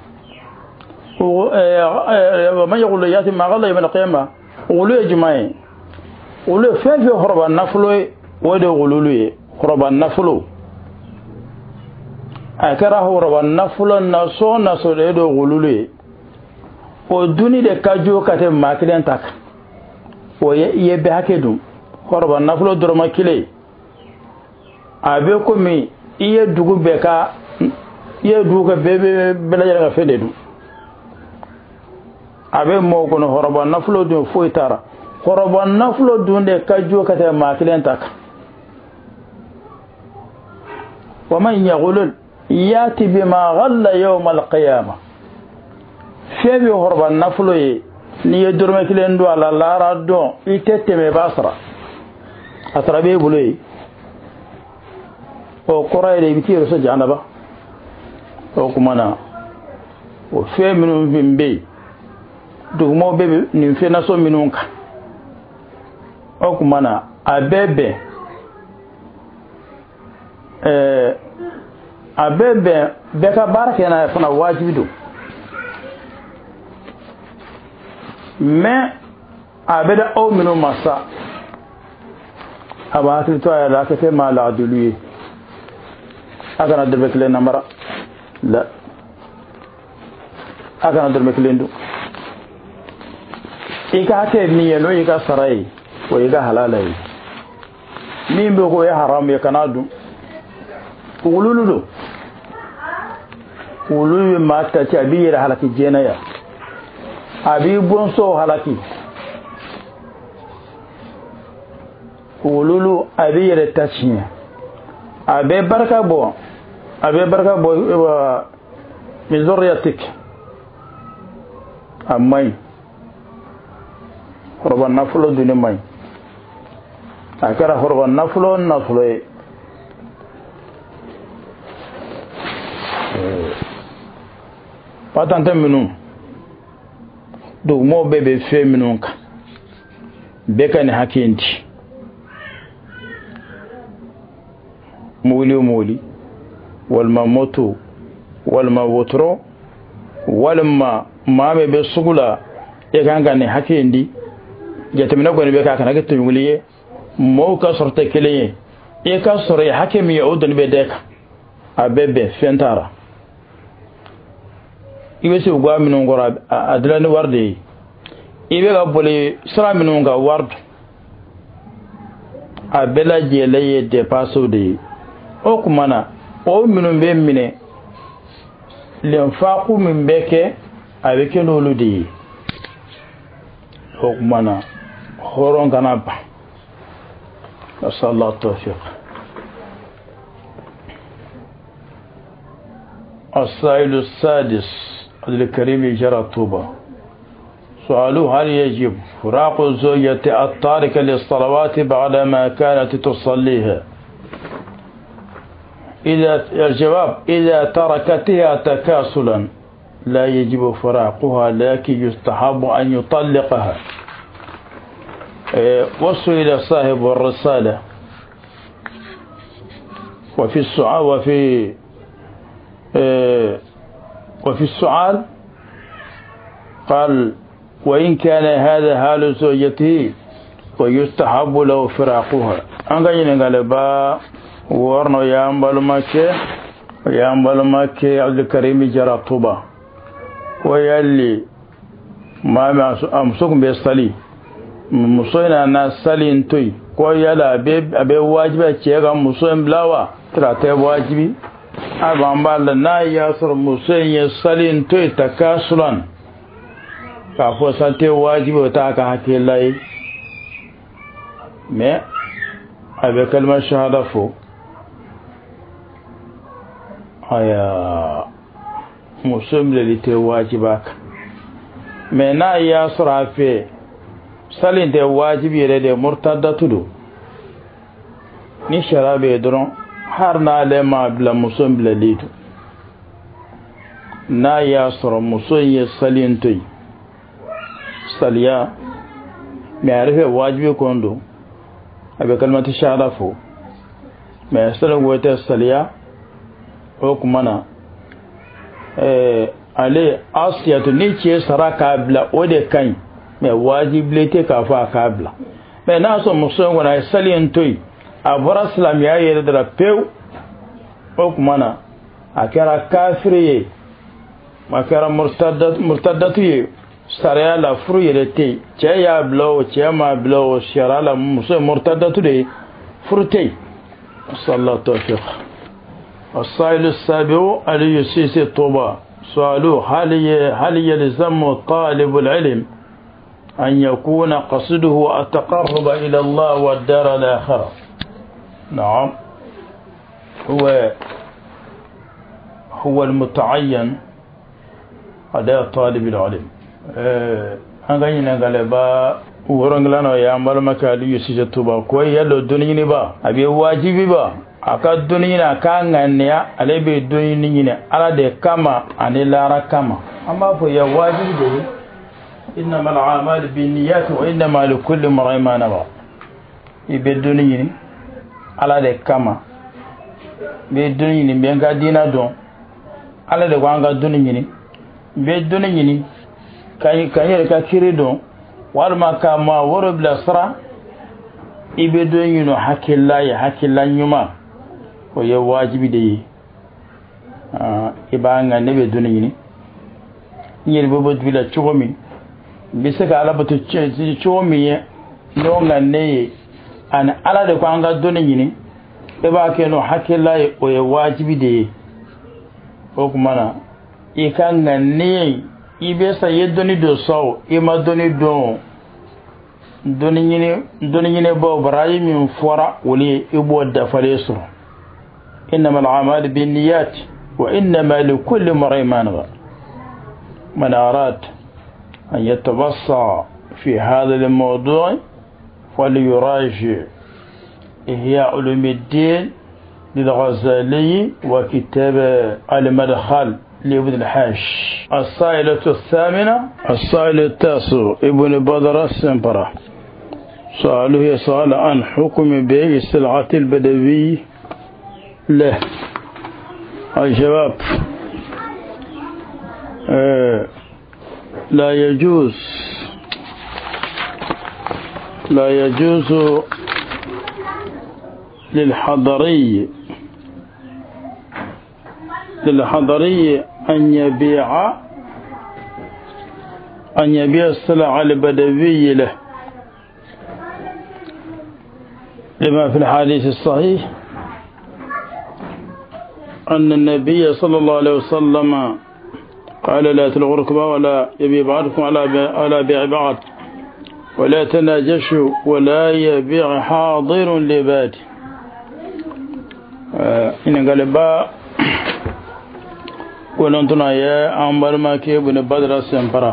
ومن يغل يأتي ما غل يوم القيامة، غلو يجمعين، غلو فين في هرب النفلو، ودي غلولي هرب النفلو، أكره هرب النفلو نصو نصو يدو غلولي. ودوني لكاجو كاتب ماكلين تاك o ye bɛ hakɛ dun. Hɔrɔba nafolo dɔrɔmɛ kelen, a bɛ komi i ye dugu bɛɛ ka, i ye dugu ka bɛɛ bɛɛ lajɛlen ka fɛn de dun. A bɛ mɔgɔw kɔnɔ hɔrɔba nafolo dun foyi taara. Hɔrɔba nafolo dun de ka jugu ka tɛmɛ maa kelen ta kan. Wa man yaghulul yati bima ghalla yawma al-qiyamah. Fɛn bɛ hɔrɔba nafolo ye, n'i ye dɔrɔmɛ kelen don a la laara dɔn, i tɛ tɛmɛ, i b'a sara. A sara b'e bolo yen. O kɔrɔ ye de i bɛ t'i yɛrɛ sɔrɔ jahanaba. O tuma na o fɛn minnu fɛn bɛ yen, dugumɔgɔw bɛ nin fɛn nasɔn minnu kan, o tuma na a bɛɛ bɛn, a bɛɛ bɛn, bɛɛ ka baara kɛ n'a ye fana wajibi don. Mais a bɛ da aw minnu ma sa, a b'a hakili to a yɛrɛ la, a ka kɛ maa laadili ye, a kana dɔrɔmɛ kelen namara la, a kana dɔrɔmɛ kelen dun. I ka hakɛ min ye, n'o y'i ka sara ye, o y'i ka halala ye. Min bɛ k'o ye haramu ye, kana dun. Wululu don, wulu bɛ maa ta ci, a b'i yɛrɛ halaki diɲɛ yan, a b'i bɔnsɔn halaki. Wululu a b'i yɛrɛ ta tiɲɛ, a bɛ barika bɔ, a bɛ barika bɔ min zurriyatik. A man ɲi, hɔrɔba nafolo dunni man ɲi. A kɛra hɔrɔba nafolo nafolo ye. Patante minnu dugumɔgɔw bɛɛ bɛ fɛn minnu kan, bɛɛ ka nin hakɛ in di. Mobili o mobili, walima moto, walima wotoro, walima maa min bɛ sugu la, e kan ka nin hakɛ in di. Jateminɛ kɔni bɛ kɛ, a kana kɛ tɔɲɔgɔli ye. Mɔgɔw ka sɔrɔ tɛ kelen ye, i ka sɔrɔ ye hakɛ min ye, o dɔnni bɛ d'e kan. A bɛɛ bɛn, fɛn t'a la. I bɛ se u ka minnu kɔrɔ, a dilan ni wari de ye. I bɛ ka boli sira minnu kan, wari don. A bɛɛ lajɛlen ye dépenses de ye. O tuma na o minnu bɛ minɛ, lenfaku min bɛ kɛ, a bɛ kɛ n'olu de ye. O tuma na hɔrɔn kana ban. Nasallahu tawfiq. السائل السادس عبد الكريم جرى طوبة. سؤاله: هل يجب فراق الزوجة التاركة للصلوات بعدما كانت تصليها؟ إذا الجواب: إذا تركتها تكاسلا لا يجب فراقها، لكن يستحب أن يطلقها. وسئل صاحب الرسالة وفي السؤال وفي السؤال قال وإن كان هذا حال زوجته ويستحب له فراقها. An ka ɲininkali ba wɔɔrɔ y'an balimakɛ o y'an balimakɛ Abdulkarim Jara Tuba ko yali maa min a muso tun bɛ sali, muso in nana sali in to yen, ko yala a bɛ wajibiya cɛ ka muso in bila wa? Tira tɛ wajibi. A b'an b'a la n'a y'a sɔrɔ muso in ye sali in to yen takasulan k'a fɔ sali tɛ wajibi, o t'a ka hakilila ye, mais a bɛ kalima shahada fɔ. Aya, muso bilali tɛ wajibi a kan, mais n'a y'a sɔrɔ a fɛ sali in tɛ wajibi yɛrɛ de, murtadatu don. Ni sariya bɛ yen dɔrɔn, hali n'ale m'a bila muso in bilali don, n'a y'a sɔrɔ muso in ye sali in to yen saliya, mais a yɛrɛ fɛ wajibi kɔni don, a bɛ kalimati shahada fɔ, mais sali ko tɛ saliya. O tuma na ale asiyatu ni cɛ sara k'a bila, o de ka ɲi, mais wajibi tɛ k'a fɔ a k'a bila. Mais n'a sɔrɔ muso in kɔni a ye sali in to yen, a bɔra silamɛya yɛrɛ de la pewu, o tuma na a kɛra kafiri ye, a kɛra murtadatu ye sariya la, furu yɛrɛ tɛ yen. Cɛ y'a bila o, cɛ m'a bila o, sariya la muso ye murtadatu de ye, furu tɛ yen. Sallallahu tawfiq. السائل السابع علي سيسي طوبى سؤاله هل يلزم طالب العلم أن يكون قصده التقرب إلى الله والدار الآخرة؟ نعم، هو المتعين على طالب العلم. An ka ɲininkali ba wɔɔrɔngilan o y'an balimakɛ Aliyu Sise Tuba ko yalo dɔnni ɲini ba a bɛ wajibi ba a ka dɔnni ɲini, a k'a ŋaniya ale bɛ dɔnni ɲini Ala de kama ani lahara kama. An b'a fɔ ya wajibi de ye, innama al-a'malu binniyati wa innama likulli imri'in ma nawa. I bɛ dɔnni ɲini Ala de kama, n bɛ dɔnni ɲini n bɛ n ka diinɛ dɔn, Ala de ko an ka dɔnni ɲini, n bɛ dɔnni ɲini ka n yɛrɛ ka kiri dɔn walima ka maa wɛrɛ bilasira. I bɛ dɔnni ɲini hakilila ye, hakilila ɲuman, o ye wajibi de ye. I b'a ŋa ne bɛ dɔnni ɲini n yɛrɛ bɛ bɔ dugu la cogo min, n bɛ se ka Ala bato cogo min ye, n'o ŋa ne ye ani Ala de ko an ka dɔnni ɲini, e b'a kɛ n'o hakilila ye, o ye wajibi de ye. O tuma na i ka ŋaniya ye, i bɛ sa i ye dɔnni dɔ sɔrɔ, i ma dɔnni dɔn, dɔnni ɲinibaw baraji min fɔra olu ye, i b'o dafalen sɔrɔ. Innama al-a'malu binniyat wa innama likulli imri'in ma nawa. Man arad an yatabassa fi hadha al-mawdu' falyuraji Ihya Ulum ad-Din للغزالي وكتاب المدخل لابن الحاج. السائلة الثامنة السائل التاسع ابن بدر السنبرة سؤاله سؤال عن حكم بيع السلعة البدوي له. الجواب لا يجوز للحضري أن يبيع السلع البدوي له، لما في الحديث الصحيح أن النبي صلى الله عليه وسلم قال لا تلغوا ركبا ولا يبيع بعضكم على بيع بعض ولا تناجشوا ولا يبيع حاضر لباد. إن قال با kɔnɔntɔnna ye an balimakɛ Ibn Badara Sɛnpara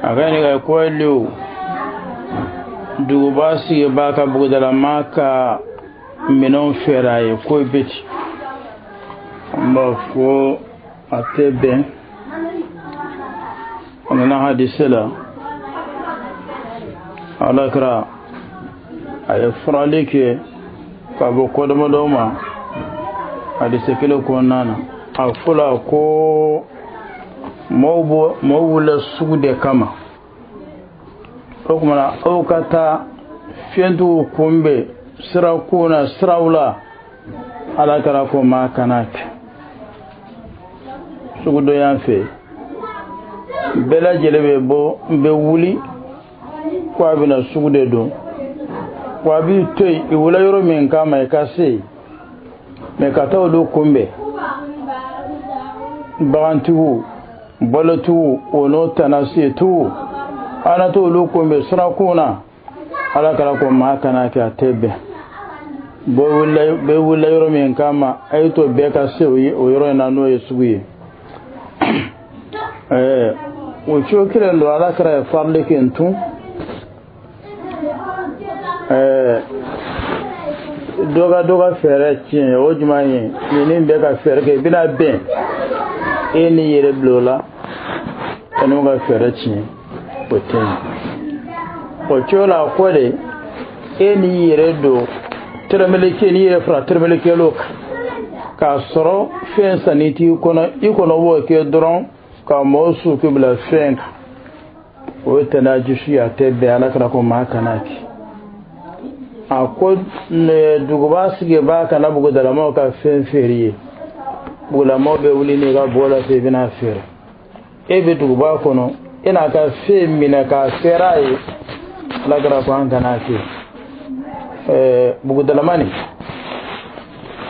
a ka ɲininka ko lew duguba sigibaa ka bugudalammaa ka minɛnw feere a ye ko bɛ ten. An b'a fɔ a tɛ bɛn, a nana hadise la Ala kɛra a ye furali kɛ ka bɔ ko damadɔ ma hadise kelen kɔnɔna na. A fɔla ko Mɔgɔw wulila sugu de kama o tuma na aw ka taa fiyɛntigiw kunbɛn sirakun na siraw la ala kɛra ko maa kana kɛ sugudon fɛ bɛɛ lajɛlen bɛ bɔ bɛ wuli ko a bɛna sugu de don wa a b'i to yen i wula yɔrɔ min kama i ka se yen mɛ ka taa olu kunbɛn bagantigiw balotigiw o n'o tanasetigiw ala t'olu kunbɛn sirakun na ala kɛra ko maa kana kɛ a tɛ bɛn bɛɛ wulila yɔrɔ min kama a ye to bɛɛ ka se o yɔrɔ in na n'o ye sugu ye o cogo kelen don ala kɛra ye farili kɛ n tun dɔ ka fɛɛrɛ tiɲɛ o jumɛn ye nin bɛɛ ka fɛɛrɛ kɛ i bɛna bɛn e ni yɛrɛ bila o la ka n'o ka fɛɛrɛ tiɲɛ o tɛ yen o cogo la ko de e n'i yɛrɛ don tɛrɛmɛlikɛ n'i yɛrɛ fara tɛrɛmɛlikɛlaw kan k'a sɔrɔ fɛn sanni t'i kɔnɔ i kɔnɔ b'o kɛ dɔrɔn ka mɔgɔw su k'u bila fɛn kan o ye tɛnɛjusu ye a tɛ bɛn ala kɛra ko maa kana kɛ a ko duguba sigibaa kana bugudalamɔgɔw ka fɛn feere ye bugulamɔgɔw bɛ wuli n'i ka bɔ la fɛ i bɛna feere e bɛ duguba kɔnɔ e n'a ka fɛn minɛ k'a feere a ye ala kɛra ko an kana kɛ bugudalama nin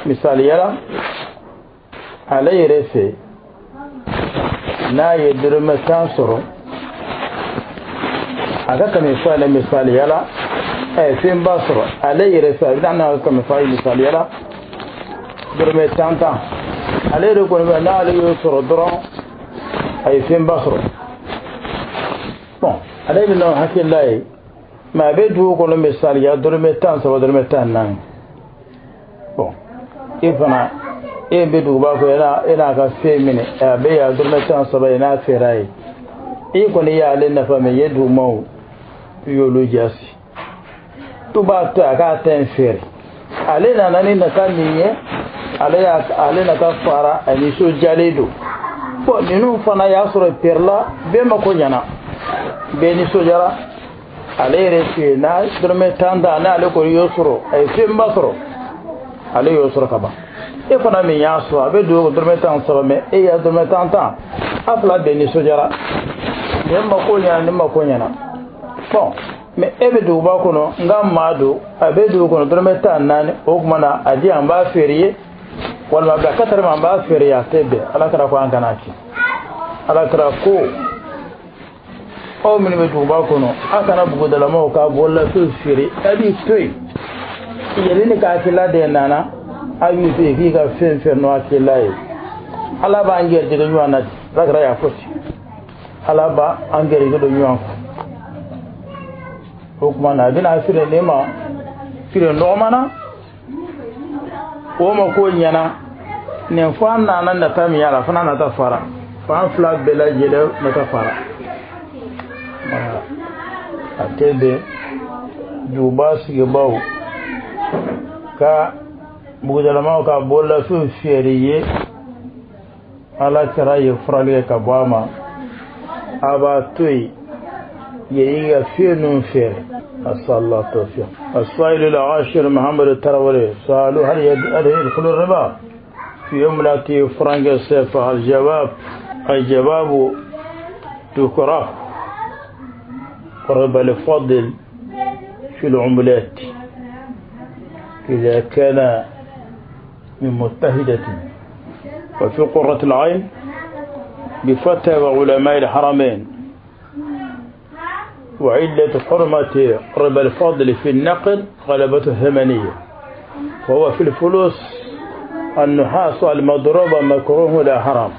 misaliyala ale yɛrɛ fɛ n'a ye dɔrɔmɛ 10 sɔrɔ a ka kɛmɛ fila la misaliyala fɛn ba sɔrɔ ale yɛrɛ fɛ a bɛ n'a ka kɛmɛ fila ye misaliyala dɔrɔmɛ 10 ale yɛrɛ kɔni bɛ n'ale y'o sɔrɔ dɔrɔn a ye fɛn ba sɔrɔ bon ale bɛ n'o hakilila ye mɛ a bɛ dugu kɔnɔ misaliya dɔrɔmɛ 13 dɔrɔmɛ 14 bon e fana e bɛ duguba kɔnɔ e n'a ka fɛn minɛ a bɛ yan dɔrɔmɛ 13 ye n'a feere a ye i kɔni y'ale nafa mɛ i ye dugumaw i y'olu jasi to b'a to a k'a ta in feere ale nana ni nata min ye ale nata fara a nisɔndiyalen don bon ninnu fana y'a sɔrɔ pɛrɛla bɛɛ mako ɲɛna bɛɛ nisɔndiyara ale yɛrɛ fɛ yen n'a dɔrɔmɛ 10 ta n'ale kɔni y'o sɔrɔ a ye fɛnba sɔrɔ ale y'o sɔrɔ ka ban e fana min y'a sɔrɔ a bɛ don dɔrɔmɛ 13 mɛ e y'a dɔrɔmɛ 10 a fila bɛɛ nisɔndiyara nin mako ɲɛna nin mako ɲɛna bon mɛ e bɛ duguba kɔnɔ n ka maa don a bɛ dugu kɔnɔ dɔrɔmɛ 14 o tuma na a di an b'a feere ye walima a bila katari ma an b'a feere ye a tɛ bɛn ala kɛra ko an kana kɛ ala kɛra ko aw minnu bɛ duguba kɔnɔ a kana bugudalamaw ka bololafɛnw feere a b'i to yen yɛlɛ ni ka hakilila de nana a b'i to yen k'i ka fɛn fɛn n'o hakilila ye ala b'an gɛrɛjɛgɛ ɲɔgɔn na ala kɛra y'a fɔ ten ala b'an gɛrɛjɛgɛ don ɲɔgɔn kan o tuma na a bɛna feere ne ma feere nɔgɔman na o ma ko ɲɛna nin fɔ an nana nata min y'a la fana nata fara fan fila bɛɛ lajɛlen nata fara a tɛ bɛn duguba sigibaw ka bugudalamaw ka bololafɛnw feere ye ala kɛra ye furali kɛ ka bɔ a ma a b'a to yen yɛrɛ ka fɛn ninnu feere أسأل الله التوفيق. السائل العاشر محمد التراوري سألوه هل يدخل الربا في عملة فرنك السيفة؟ الجواب تكره ربا الفضل في العملات إذا كان من متحدة وفي قرة العين بفتوى علماء الحرمين. وعلة حرمة ربا الفضل في النقد غلبته الثمنية، وهو في الفلوس النحاس المضروبة مكروه لا حرام.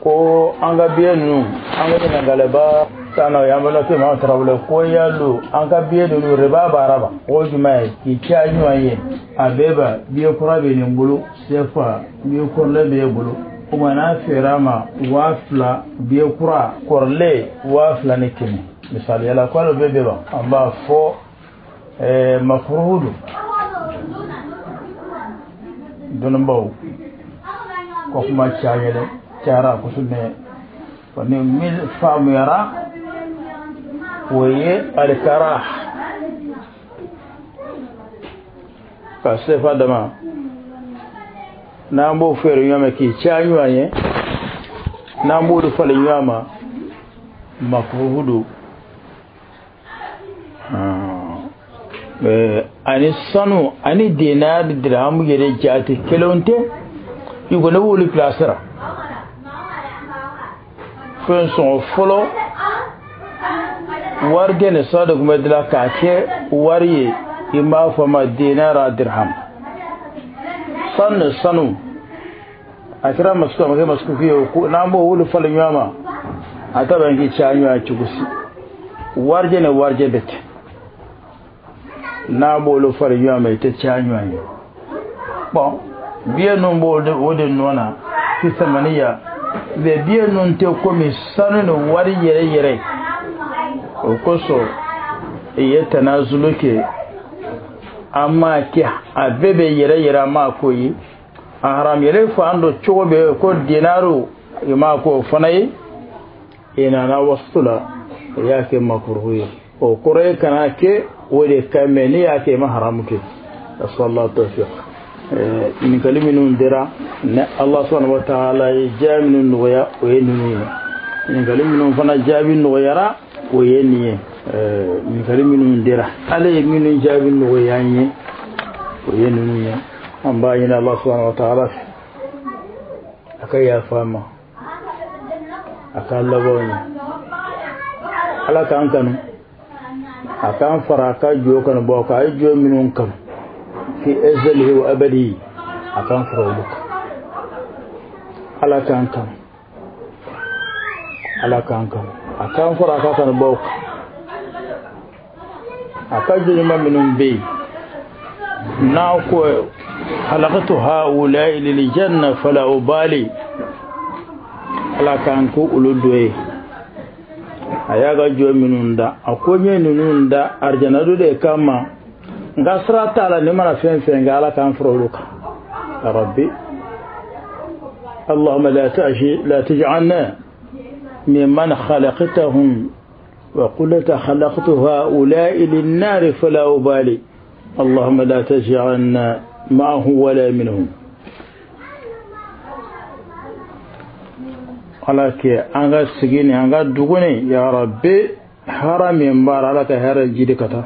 ko an ka biye ninnu an ka ɲina galaba tana yamala ke ma tarawele ko yalo an ka biye ninnu riba baraba o jumɛn ye k'i caya ɲɔgɔn ye a bɛɛ ba biye kura bɛ nin bolo sefa biye kɔrɔlen b'e bolo o ma n'a feere a ma 2000 biye kura kɔrɔlen 2100 misaliyala ko alo bɛɛ bɛ ban an b'a fɔ makruhu don dɔnnibaw ko kuma caya dɛ cayara kosɛbɛ Ni min faamuyara o ye alikara ka sefa dama n'an b'o feere ɲɔgɔn ma k'i caya ɲɔgɔn ye n'an b'o de falen ɲɔgɔn ma makuruhu don. Ani sanu ani dinar dirhamu yɛrɛ jate kelenw tɛ i kɔni b'olu bilasira fɛn sɔngɔ fɔlɔ warijɛ ni sanu de tun bɛ dilan k'a kɛ wari ye i b'a fɔ ma dinara dirham sanu ni sanu a kɛra masuku a ma kɛ masuku ye ko n'an b'o wulu falen ɲɔgɔn ma a ta bɛn k'i caya ɲɔgɔn cogo si warijɛ ni warijɛ bɛ ten n'a b'olu falen ɲɔgɔn ma i tɛ caya ɲɔgɔn ye bɔn biye ninnu b'o de nɔ na fisamaniya mɛ biye ninnu tɛ komi sanu ni wari yɛrɛ yɛrɛ o kosɔn i ye tanazulu kɛ an m'a kɛ a bɛɛ bɛ yɛrɛ yɛrɛ an m'a k'o ye a haram yɛrɛ fɔ an don cogo bɛ ko dinaru i m'a k'o fana ye i nana wasu la i y'a kɛ makuruhu ye o kɔrɔ ye kana kɛ o de ka mɛ n'i y'a kɛ i ma haramu kɛ asallahu tawfiq. Ɲininkali minnu dira ni Allah subhanahu wa ta'ala ye jaabi minnu nɔgɔya o ye ninnu ye ɲininkali minnu fana jaabi nɔgɔyara o ye nin ye ɲininkali minnu dira ala ye minnu jaabi nɔgɔya an ye o ye ninnu ye an b'a ɲini Allah subhanahu wa ta'ala fɛ a ka yafa an ma a k'an labanw ye ala k'an kanu a k'an fara a ka jɔ kanu bɔ a ye jɔ minnu kanu fi azalihi wa abadihi a k'an fara olu kan ala k'an kanu ala k'an kanu a k'an fara a ka kanu baw kan a ka jɔ ɲuman minnu bɛ yen n'a ko halakatu haula'i lil janna fala ubali ala k'an ko olu dɔ ye a y'a ka jɔ minnu da a ko n ye ninnu da arijana do de kama nka sira t'a la ne mana fɛn fɛn kɛ ala k'an fara olu kan ya rabbi allahumma la taj'alna mimman khalaqtahum wa qulta khalaqtu ha'ula'i lin-nari fala ubali allahumma la taj'alna ma'ahu wala minhum. Ala kɛ an ka sigi ni an ka dugu ni ya rabbi hɛrɛ min b'a la ala ka hɛrɛ jidi ka taa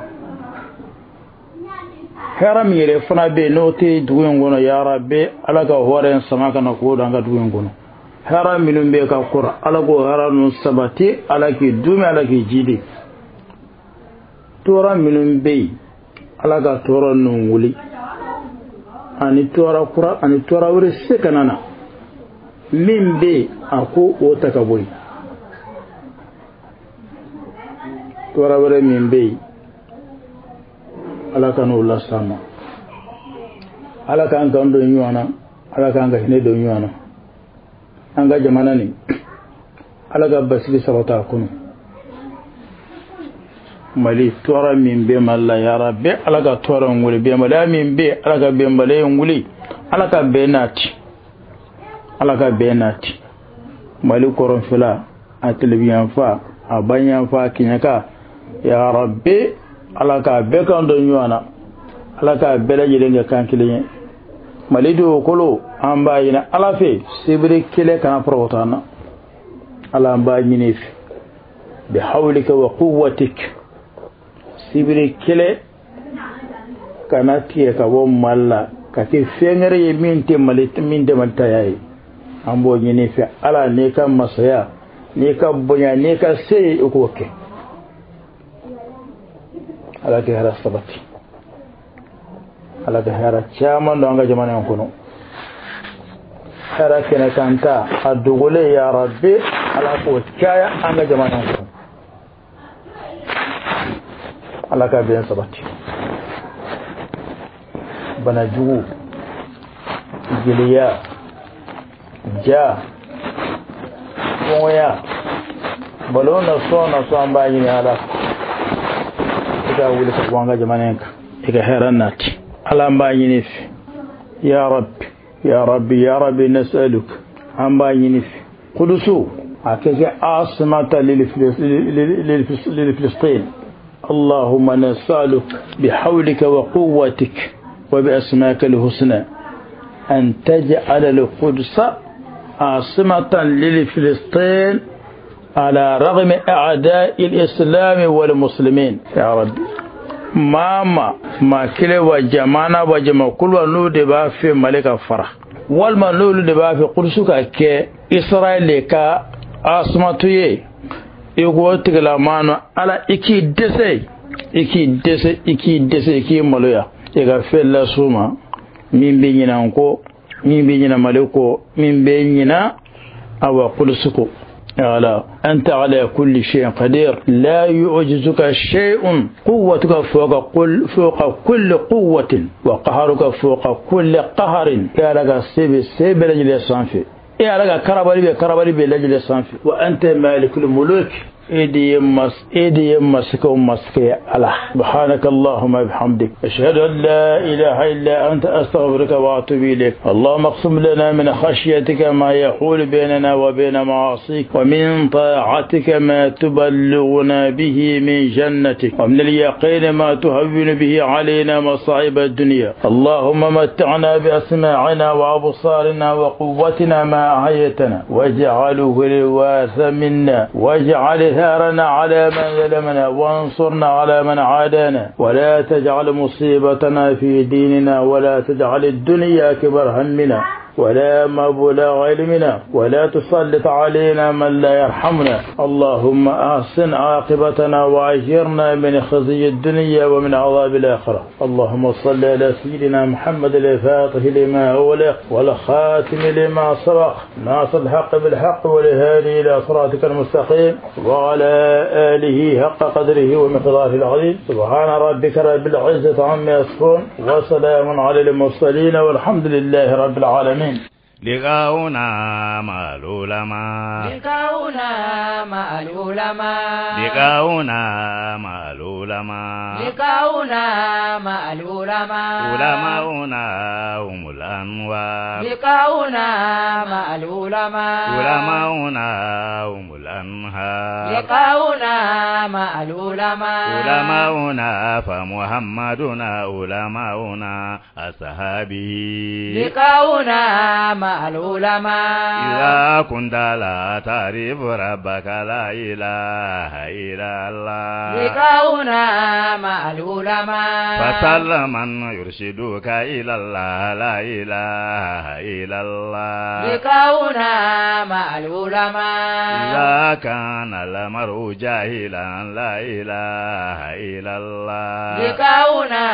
hɛrɛ min yɛrɛ fana bɛ yen n'o tɛ dugu in kɔnɔ ya rabbi ala ka hɔrɔn sama ka na k'o don an ka dugu in kɔnɔ hɛrɛ minnu bɛ ka kɔrɔ ala k'o hɛrɛ ninnu sabati ala k'i dumi ala k'i jidi tɔɔrɔ minnu bɛ yen ala ka tɔɔrɔ ninnu wuli ani tɔɔrɔ kura ani tɔɔrɔ wɛrɛ se ka na min bɛ yen a ko o ta ka bɔ yen tɔɔrɔ wɛrɛ min bɛ yen ala ka n'o las'an ma ala k'an kan don ɲɔgɔn na ala k'an ka hinɛ don ɲɔgɔn na an ka jamana nin ala ka basigi sabati a kɔnɔ Mali tɔɔrɔ min bɛ Mali la ya rabbi ala ka tɔɔrɔ in wuli bɛnbaliya min bɛ ala ka bɛnbaliya in wuli ala ka bɛn nati ala ka bɛn nati Mali kɔrɔnfɛla a tilebinyanfa a bayanfa a kɛɲɛka ya rabbi ala k'a bɛɛ kan don ɲɔgɔn na ala k'a bɛɛ lajɛlen kɛ kan kelen ye Mali dugukolo an b'a ɲini ala fɛ sibiri kelen kana pɔrɔkɔtɔ an na ala an b'a ɲini fɛ bi hawlika wa quwwatik sibiri kelen kana tigɛ ka bɔ Mali la ka kɛ fɛn wɛrɛ ye min tɛ Mali min tɛ Mali taya ye an b'o ɲini fɛ ala n'i ka masaya n'i ka bonya n'i ka se ye i k'o kɛ ala ka hɛrɛ sabati ala ka hɛrɛ caman don an ka jamana in kɔnɔ hɛrɛ kɛnɛ kan ta a dogolen ya rabbi ala k'o caya an ka jamana in kɔnɔ ala ka bɛn sabati bana jugu jeliya ja kɔngɔya balo na sɔn na sɔn an b'a ɲini ala i ka wuli ka bɔ an ka jamana in kan i ka hɛrɛ nati ala an b'a ɲini fɛ ya rabbi ya rabbi ya rabbi nas'aluk an b'a ɲini fɛ kudusu A ka kɛ asimata lilfilistin. اللهم نسألك بحولك وقوتك وبأسماك الحسنى أن تجعل القدس عاصمة للفلسطين على رغم أعداء الإسلام والمسلمين. يا رب ماما ما كلا وجمانا وجمع كل نود في ملك فرح والما نود في قدسك كإسرائيل كعاصمة i tigila ala i k'i dɛsɛ i k'i dɛsɛ i k'i dɛsɛ i k'i maloya i ka fɛn las'u ma min bɛ ɲinɛ n kɔ min bɛ ɲinɛ Mali kɔ min bɛ ɲinɛ awa Kudusu kɔ. ala anta ala kulli shay'in qadir la yu'jizuka shay'un quwwatuka fawqa kulli quwwatin wa qahruka fawqa kulli qahrin. E ala ka se bɛ se bɛɛ lajɛlen sanfɛ. E ala ka karabali bɛ lajɛlen sanfɛ. Wa anta malikul muluk. E de ye masakɛw masakɛ ala. Subhanaka allahumma bihamdik ashhadu an la ilaha illa anta astaghfiruka wa atubu ilayk. Allahumma aqsim lana min khashyatika ma yahulu baynana wa bayna ma'asik wa min ta'atika ma tuballighuna bihi min jannatik wa min al-yaqini ma tuhawwinu bihi alayna masa'ib ad-dunya. Allahumma matta'na bi asma'ina wa absarina wa quwwatina ma ahyaytana waj'alhu al-waritha minna waj'al ثارنا على من ظلمنا وانصرنا على من عادانا ولا تجعل مصيبتنا في ديننا ولا تجعل الدنيا أكبر همنا ولا مبلغ علمنا ولا تسلط علينا من لا يرحمنا. اللهم أحسن عاقبتنا وأجرنا من خزي الدنيا ومن عذاب الآخرة. اللهم صل على سيدنا محمد الفاتح لما أغلق والخاتم لما سبق ناصر الحق بالحق والهادي إلى صراطك المستقيم وعلى آله حق قدره ومقداره العظيم. سبحان ربك رب العزة عما يصفون وسلام على المرسلين والحمد لله رب العالمين. لقاؤنا مع العلماء لقاؤنا مع العلماء لقاؤنا مع العلماء لقاؤنا مع العلماء علماؤنا هم الأنوار لقاؤنا مع العلماء علماؤنا هم الأنهار لقاؤنا مع العلماء علماؤنا فمحمدنا علماؤنا أصحابه لقاؤنا مع العلماء. إذا كنت لا تعرف ربك لا إله إلا الله لقاؤنا مع العلماء فسل من يرشدك إلى الله لا إله إلا الله لقاؤنا مع العلماء. إذا كان المرء جاهلا لا إله إلا الله لقاؤنا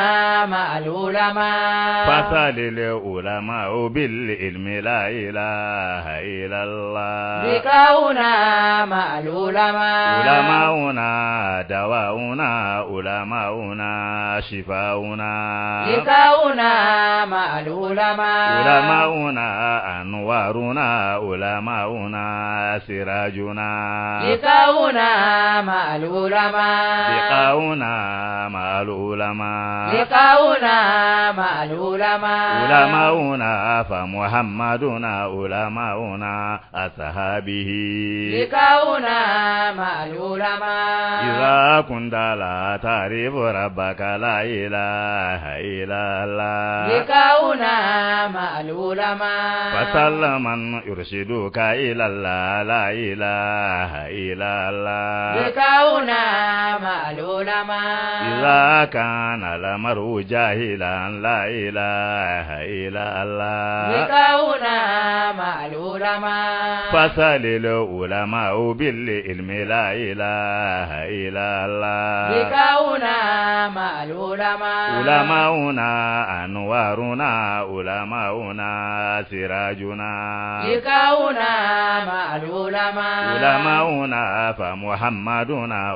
مع العلماء فسل العلماء بالعلم لا إله إلا الله لقاؤنا مع العلماء. علماؤنا دواؤنا علماؤنا شفاؤنا لقاؤنا مع العلماء. علماؤنا أنوارنا علماؤنا سراجنا لقاؤنا مع العلماء لقاؤنا مع العلماء لقاؤنا مع العلماء. علماؤنا فمحمدنا علماؤنا أصحابه لقاؤنا مع العلماء. إذا كنت لا تعرف ربك لا إله إلا الله لقاؤنا مع العلماء فسل من يرشدك إلى الله لا إله إلا الله لقاؤنا مع العلماء. إذا كان المرء جاهلا لا إله إلا الله لقاؤنا مع العلماء فسل العلماء بالعلم لا إله إلا الله لقاؤنا مع العلماء. علماؤنا أنوارنا علماؤنا سراجنا لقاؤنا مع العلماء. علماؤنا فمحمدنا